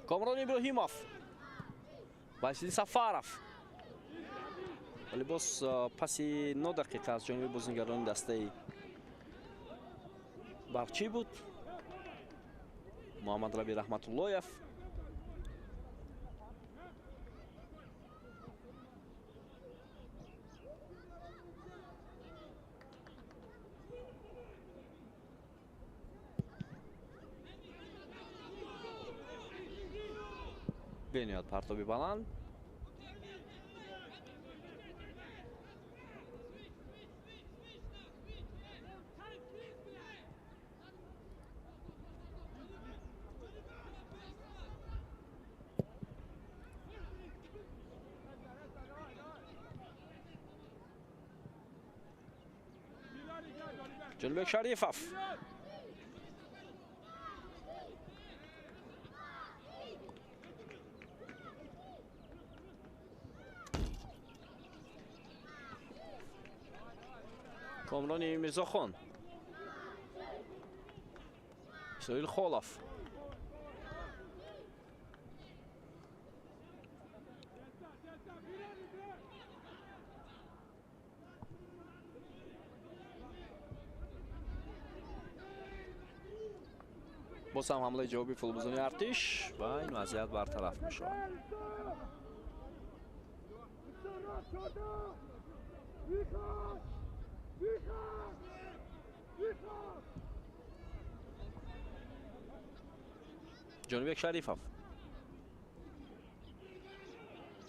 Комрон Иброҳимов, Василий Сафаров. Вале боз паси 9 дақиқа аз ҷониби бозигарони дастаи Барқчӣ буд. Муҳаммад Раби Раҳматуллоев. Бениҳоят партоби баланд. Ҷонибек Шарифов. Комрони Мирзохон. Исроил Холов. Боз ҳам ҳамлаи ҷавоби футболбозони Артиш ва ин вазъият бартараф мешавад. Ҷонибек Шарифов,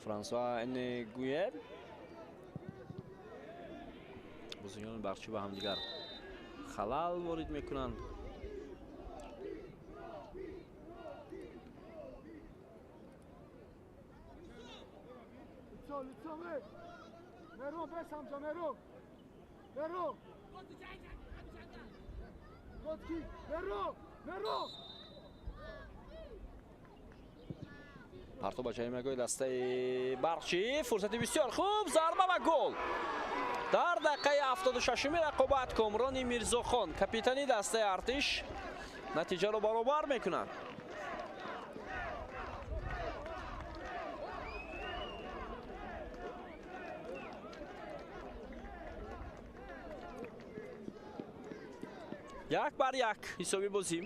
Франсуа Нгуер, бозигарони Барқчӣ ба ҳамдигар халал ворид мекунанд. Партоб ба ҷаримагоҳи дастаи Барқчӣ, фурсати бисёр хуб, зарба ва гол. Дар дақиқаи 76-уми рақобат Комрони Мирзохон, капитани дастаи Артиш, натиҷаро баробар мекунад. 1-1 ҳисоби бозӣ.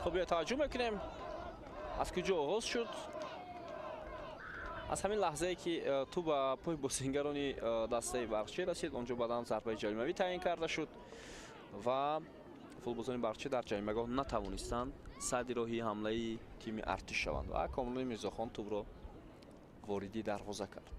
Хуб, биё таваҷҷӯҳ мекунем аз куҷо оғоз шуд. Аз ҳамин лаҳзае ки тӯб ба пои бозингарони дастаи Барқчӣ расид, онҷо баъдан зарбаи ҷаримавӣ таъин карда шуд ва футболбозони Барқчӣ дар ҷаримагоҳ натавонистанд садди роҳи ҳамлаи тими Артиш шаванд ва Комрони Мирзохон тӯбро вориди дарвоза кард.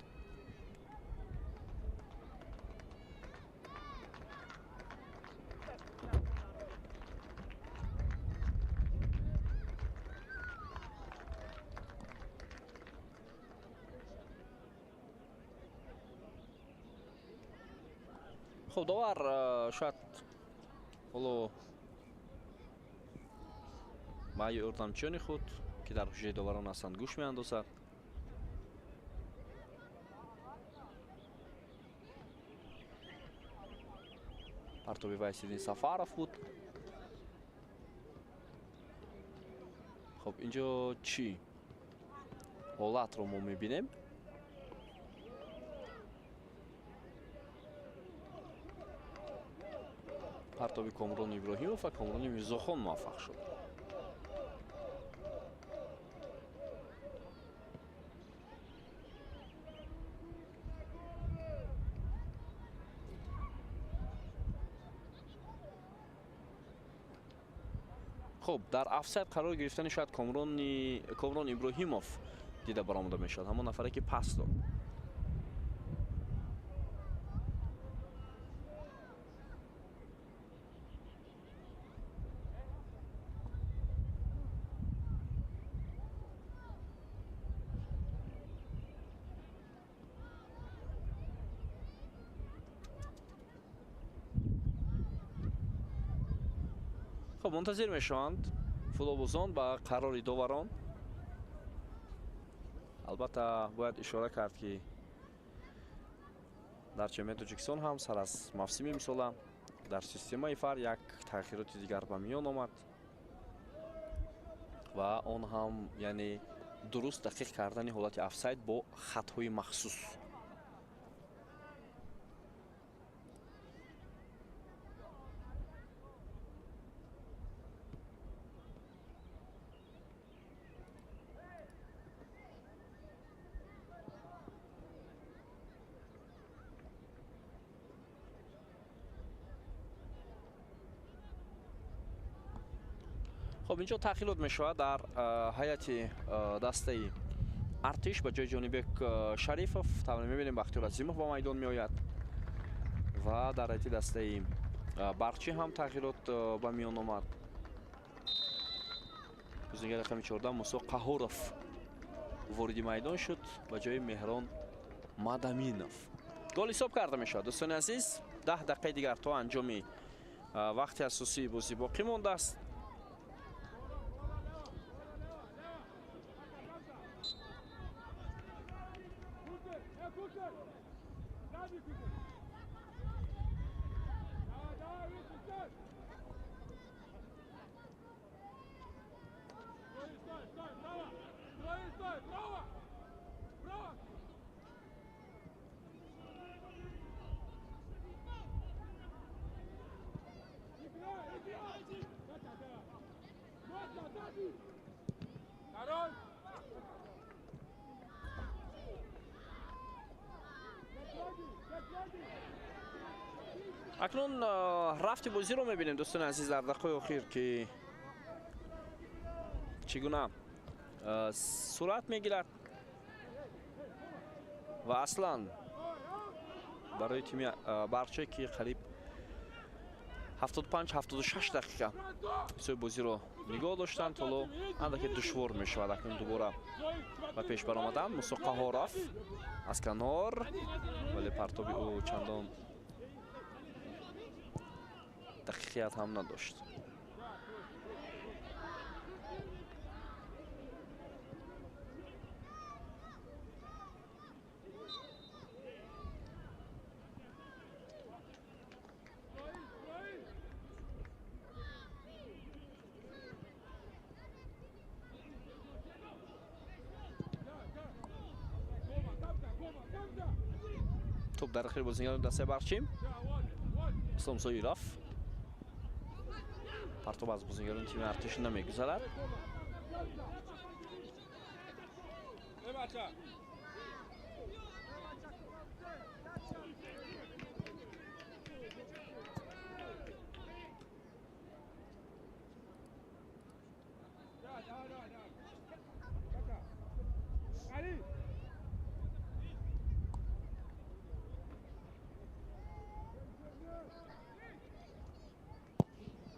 Хуб, довар шояд ҳоло ба ёрдамчиёни худ, ки дар ҳуҷраи доварон ҳастанд, гӯш меандозад. Партоби Вайсиддин Сафаров буд. Хуб, инҷо чӣ ҳолатро мо мебинем? Партоби Комрон Иброҳимов ва Комрони Мирзохон муваффақ шуд. Хуб, дар офсайд қарор гирифтани шояд Комрон Иброҳимов дида баромада мешавад, ҳамон нафаре ки пас дод. Хуб, мунтазир мешаванд футболбозон ба қарори доварон. Албатта бояд ишора кард, ки дар чемпионати Тоҷикистон ҳам сар аз мавсими имсола дар системаи ФАР як тағйироти дигар ба миён омад ва он ҳам яъне дуруст дақиқ кардани ҳолати офсайд бо хатҳои махсус. Хуб, инҷо тағйирот мешавад дар ҳайати дастаи Артиш. Ба ҷои Ҷонибек Шарифов тавре мебинем Бахтиёр Азимов ба майдон меояд ва дар ҳайати дастаи Барқчӣ ҳам тағйирот ба миён омад. Бозигари рақами 14 Мусо Қаҳоров вориди майдон шуд ба ҷои Меҳрон Мадаминов. Гол ҳисоб карда мешавад. Дӯстони азиз, 10 дақиқаи дигар то анҷоми вақти асосии бозӣ боқӣ мондааст. Акнун рафти бозиро мебинем, дӯстони азиз, дар дақиқаи охир ки чӣ гуна сурат мегирад ва аслан барои тими Барқчӣ ки қариб 75-76 дақиқа ҳисоби бозиро нигоҳ доштанд, ҳоло андаке душвор мешавад акнун дубора ба пеш баромадан. Мусо Қаҳоров аз канор, вале партоби ӯ чандон дақиқият ҳам надошт. Топ дар охири бозигарони дастаи Барқчӣ. Ислом Зоиров партоб аз бозигарони тими Артиш намегузарад.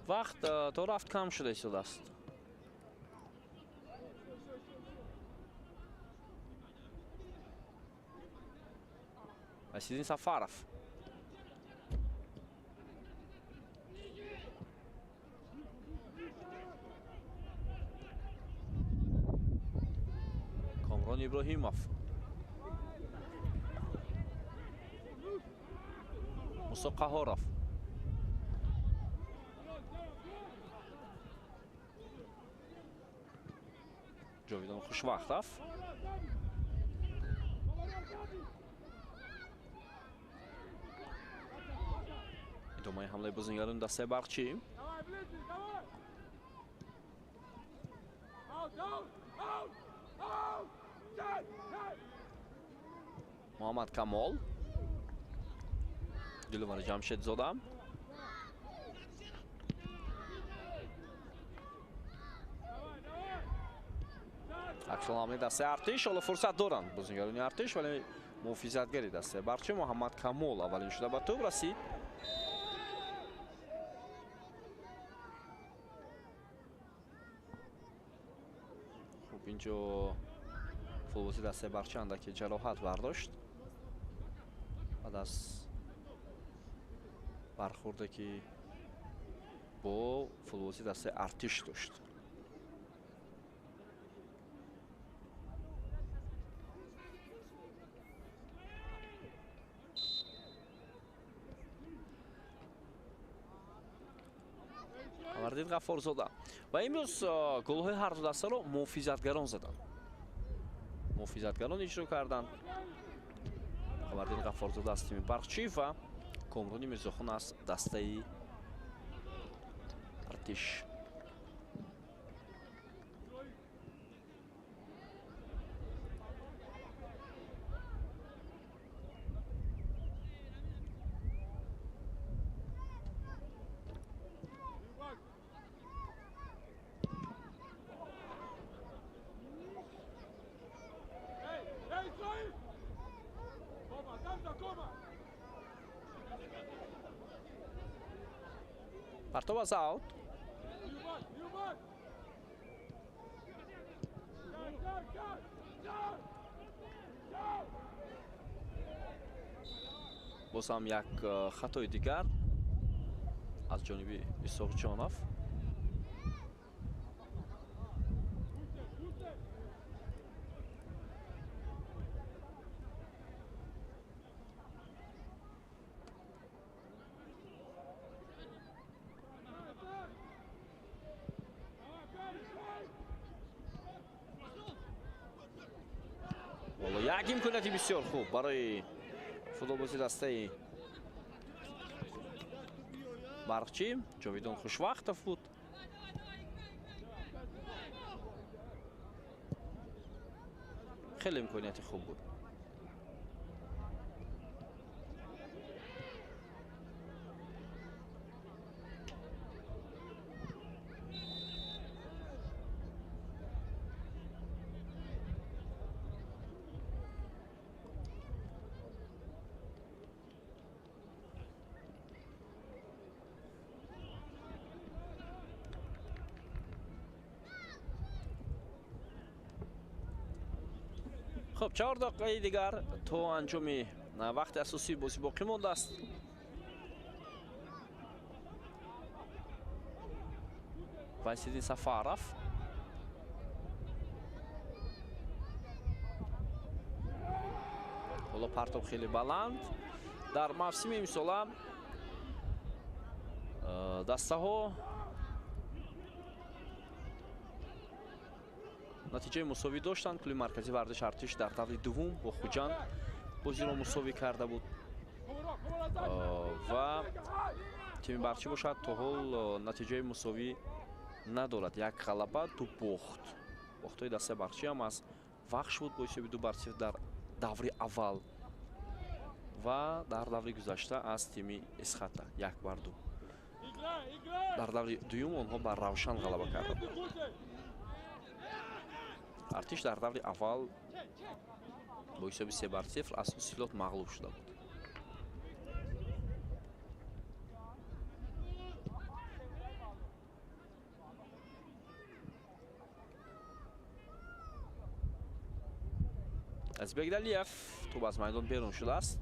Вақт то рафт кам шуда истодааст. Василин Сафаров. Комрон Иброҳимов. Мусо Қаҳоров. Ҷовидон Хушвақтов. Идомаи ҳамлаи бозигарони дастаи Барқчӣ. Муҳаммад Камол. Диловари Ҷамшедзода. Аксуламли дастаи Артиш. Ҳоло фурсат доранд бозигарони Артиш, вале муҳофизатгари дастаи Барқчӣ Муҳаммад Камол аввалин шуда ба тӯб расид. Хуб, инҷо футболбози дастаи Барқчӣ андаке ҷароҳат бардошт баъд аз бархӯрде ки бо футболбози дастаи Артиш дошт. Қамардин Ғаффорзода. Ва имрӯз голҳои ҳар ду дастаро муҳофизатгарон заданд. Муҳофизатгарон иҷро карданд. Қамардин Ғаффорзода аз тими Барқчӣ ва Комрони Мирзохон аз дастаи Артиш. Партоб аз аут. Боз ҳам як хатои дигар аз ҷониби Исоқҷонов. Як имконияти бисёр хуб барои футболбози дастаи Барқчӣ. Ҷовидон Хушвақтов буд. Хеле имконияти хуб буд. Хуб, 4 дақиқаи дигар то анҷоми вақти асосии бозӣ боқӣ мондааст. Василий Сафаров. Ҳоло партоб хеле баланд. Дар мавсими имсола дастаҳо натиҷаи мусовӣ доштанд. Клуби марказии варзиши Артиш дар даври дуввум бо Хуҷанд бозиро мусовӣ карда буд ва тими Барқчӣ бошад то ҳол натиҷаи мусовӣ надорад. Як ғалаба, 2 бохт. Бохтҳои дастаи Барқчӣ ҳам аз Вахш буд бо ҳисоби 2-0 дар даври аввал ва дар даври гузашта аз тими Эсхата 1-2. Дар даври дуюм онҳо бар Равшан ғалаба карданд. Артиш дар даври аввал бо ҳисоби 3-0 аз Ҳосилот мағлуб шуда буд. Азизбек Далиев тӯб аз майдон берун шудааст.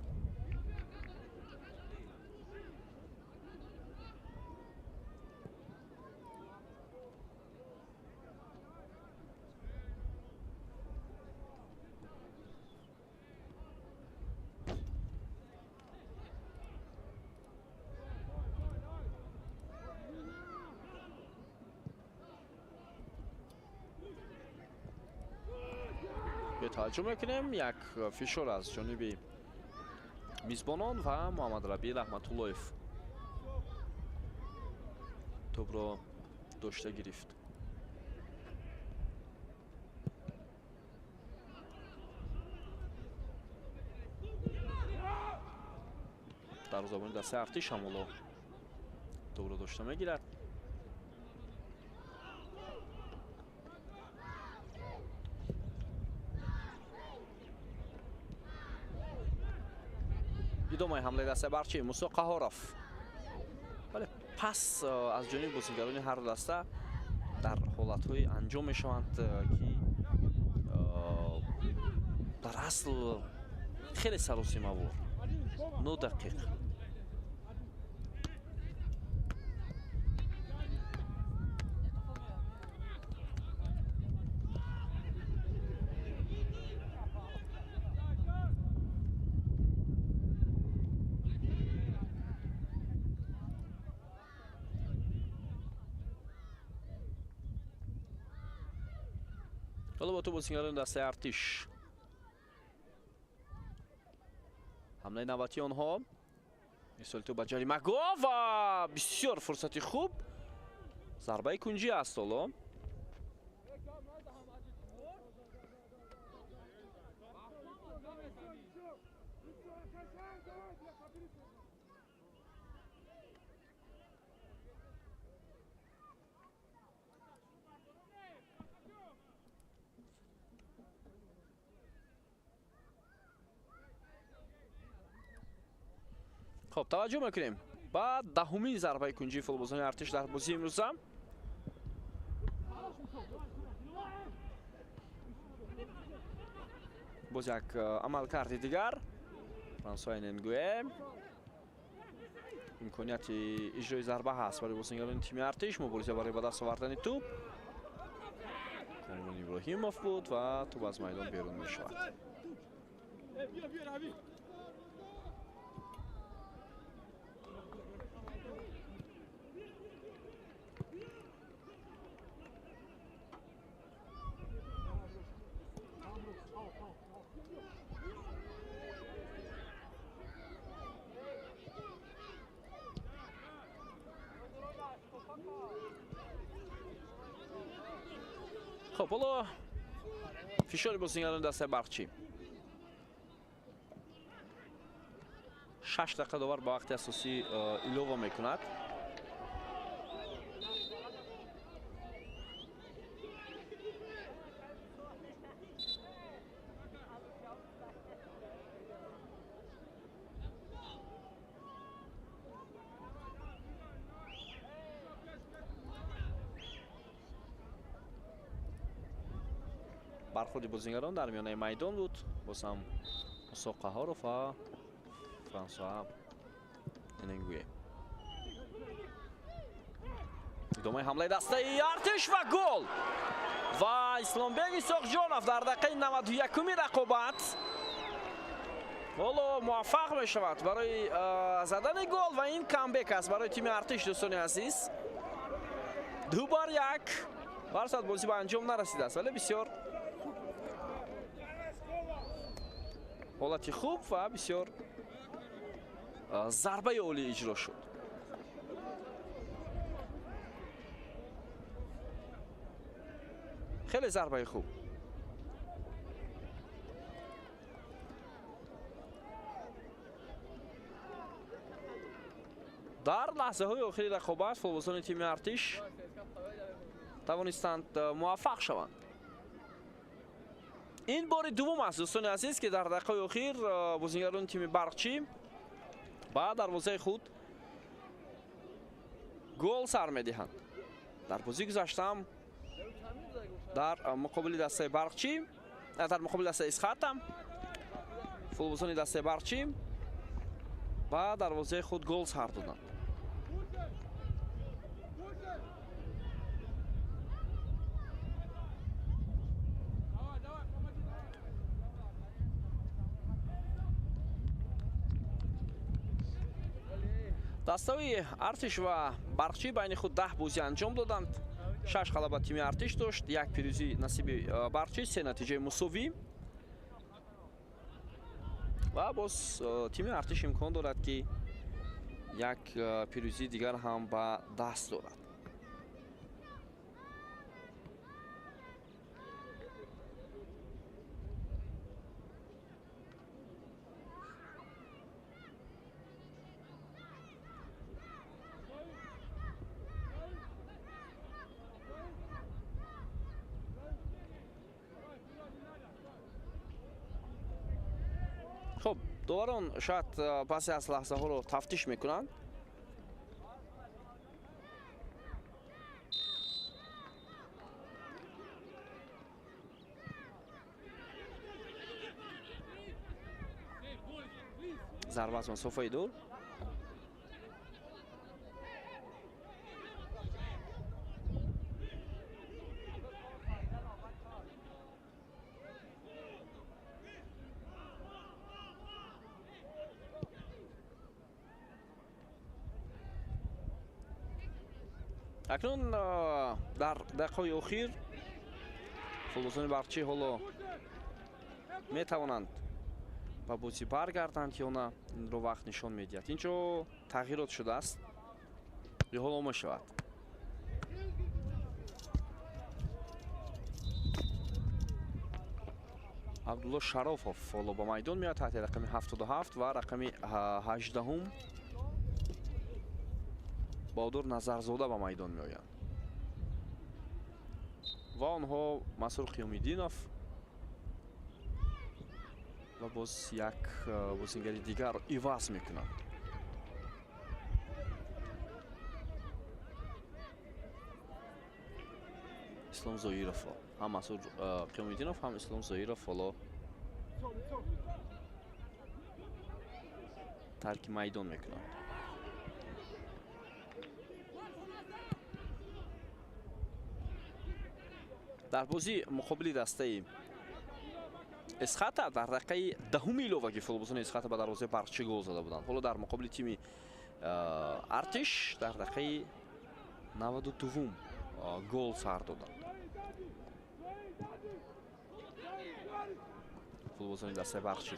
Таваҷҷӯҳ мекунем як фишор аз ҷониби мизбонон ва Муҳаммад Рабӣ Раҳматуллоев тӯбро дошта гирифт. Дарвозабони дастаи Артиш ҳам ҳоло тӯбро дошта мегирад. Идомаи ҳамлаи дастаи Барқчӣ Мусо Қаҳоров. Вале пас аз ҷониби бозигарони ҳар ду даста дар ҳолатҳое анҷом мешаванд, ки дар асл хеле саросимавор, нодақиқ. Ҳоло бо тӯб бозигарони дастаи Артиш. Ҳамлаи навбатии онҳо. Ирсоли тӯб ба ҷаримагоҳ ва бисёр фурсати хуб. Зарбаи кунҷӣ аст ҳоло. Хоб, таваҷҷӯҳ мекунем ба даҳумин зарбаи кунҷии футболбозони Артиш дар бозии имрӯза. Боз як амалкарди дигар. Франсуа Ненгуэ. Имконияти иҷрои зарба ҳаст барои бозигарони тими Артиш. Мубориза барои ба даст овардани тӯб. Комрон Иброҳимов буд ва тӯб аз майдон берун мешавад. Хоб, ҳоло фишори бозигарони дастаи Барқчӣ. 6 дақиқа довар ба вақти асосӣ илова мекунад. Бархӯрди бозигарон дар миёнаи майдон буд. Боз ҳам Мусо Қаҳоров ва Франсуа Ненгуе. Идомаи ҳамлаи дастаи Артиш ва гол! Ва Исломбек Исоқҷонов дар дақиқаи 91-уми рақобат ҳоло муваффақ мешавад барои задани гол ва ин камбек аст барои тими Артиш, дӯстони азиз. 2-1. Барсад бозӣ ба анҷом нарасидааст, вале бисёр ҳолати хуб ва бисёр зарбаи олӣ иҷро шуд. Хеле зарбаи хуб. Дар лаҳзаҳои охири рақобат футболбозони тими Артиш тавонистанд муваффақ шаванд. Ин бори дуввум аст, дӯстони азиз, ки дар дақиқаи охир бозигарони тими Барқчӣ ба дарвозаи худ гол сар медиҳанд. Дар бозӣ гузаштаам дар муқобили дастаи Барқчӣ, дар муқобили дастаи Исхата футболбозони дастаи Барқчӣ ба дарвозаи худ гол сар доданд. Дастаи Артиш ва Барқчӣ байни худ 10 бозӣ анҷом доданд. 6 ғалаба тими Артиш дошт, 1 пирӯзӣ насиби Барқчӣ, 3 натиҷаи мусовӣ. Ва боз тими Артиш имкон дорад, ки як пирӯзии дигар ҳам ба даст дорад. Хуб, доварон шояд баъзе аз лаҳзаҳоро тафтиш мекунанд. Зарба аз масофаи дур. Акнун дар дақиқаҳои охир футболбозони Барқчӣ ҳоло метавонанд ба бозӣ баргарданд ё на, инро вақт нишон медиҳад. Инҷо тағйирот шудааст ё ҳоло мешавад. Абдулло Шарофов ҳоло ба майдон меояд таҳти рақами 77 ва рақами 18 Баҳодур Назарзода ба майдон меоянд. Ва онҳо Масур Қиёмиддинов ва боз як бозингари дигар иваз мекунанд. Ислом Зоиров, ҳам Масур Қиёмиддинов, ҳам Ислом Зоиров ҳоло тарки майдон мекунанд. Дар бозӣ муқобили дастаи Исхата дар дақиқаи 10-уми иловагӣ футболбозони Исхата ба дарвозаи Барқчӣ гол зада буданд. Ҳоло дар муқобили тими Артиш дар дақиқаи 92-ум гол сар доданд. Футболбозони дастаи Барқчӣ.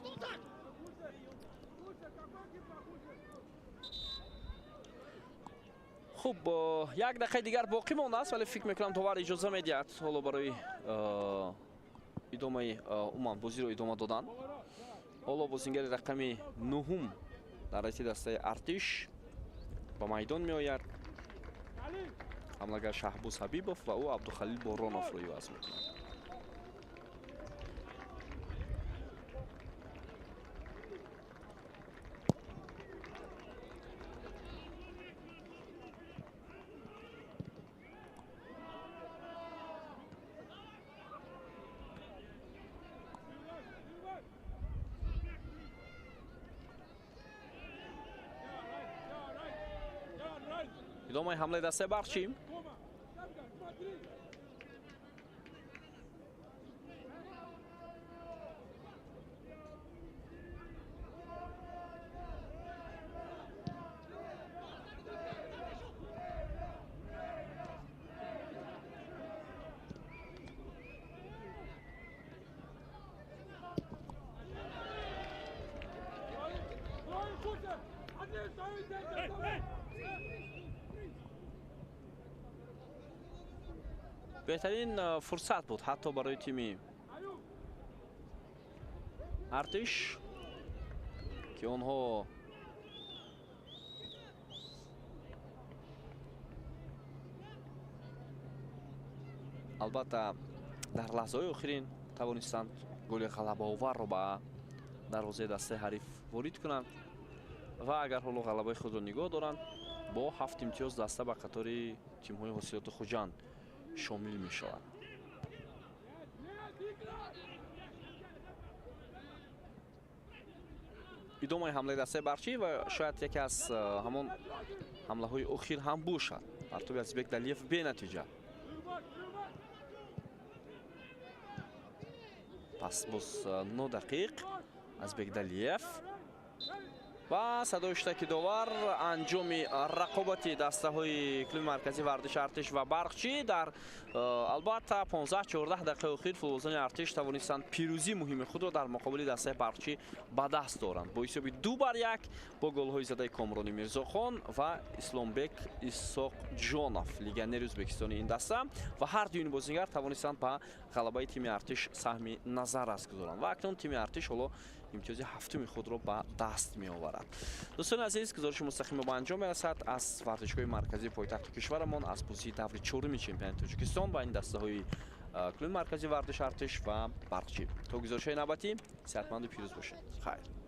Хуб, як дақиқаи дигар боқӣ мондааст, вале фикр мекунам довар иҷоза медиҳад ҳоло барои идомаи умуман бозиро идома додан. Ҳоло бозингари рақами 9 дар райси дастаи Артиш ба майдон меояд. Ҳамлагар Шаҳбоз Ҳабибов ва ӯ Абдухалил Бороновро иваз мекунад. Идомаи ҳамлаи дастаи Барқчӣ. Беҳтарин фурсат буд ҳатто барои тими Артиш, ки онҳо албатта дар лаҳзаҳои охирин тавонистанд голи ғалабаоварро ба дарвозаи дастаи ҳариф ворид кунанд ва агар ҳоло ғалабаи худро нигоҳ доранд, бо 7 имтиёз даста ба қатори тимҳои ҳосилоти Хуҷанд шомил мешавад. Идомаи ҳамлаи дастаи Барқчӣ ва шояд яке аз ҳамон ҳамлаҳои охир ҳам бошад. Партоби Азизбек Далиев бенатиҷа. Пас боз нодақиқ Азизбек Далиев ва садои штаки довар. Анҷоми рақобати дастаҳои клуби марказии варзиши Артиш ва Барқчӣ дар албатта 15-14 дақиқаи охир футболбозони Артиш тавонистанд пирӯзии муҳими худро дар муқобили дастаи Барқчӣ ба даст доранд бо ҳисоби 2-1 бо голҳои задаи Комрони Мирзохон ва Исломбек Исоқҷонов, легионери ӯзбекистони ин даста, ва ҳар дуи ин бозингар тавонистанд ба ғалабаи тими Артиш саҳми назаррас гузоранд ва акнун тими Артиш ҳоло имтиёзи ҳафтуми худро ба даст меоварад. Дӯстони азиз, гузориши мустақими ба анҷом мерасад аз варзишгоҳи марказии пойтахти кишварамон аз бозии даври чоруми чемпионати Тоҷикистон ба ин дастаҳои клуби марказии варзиши Артиш ва Барқчӣ. То гузоришҳои навбатӣ сиҳатманду пирӯз бошед. Хайр.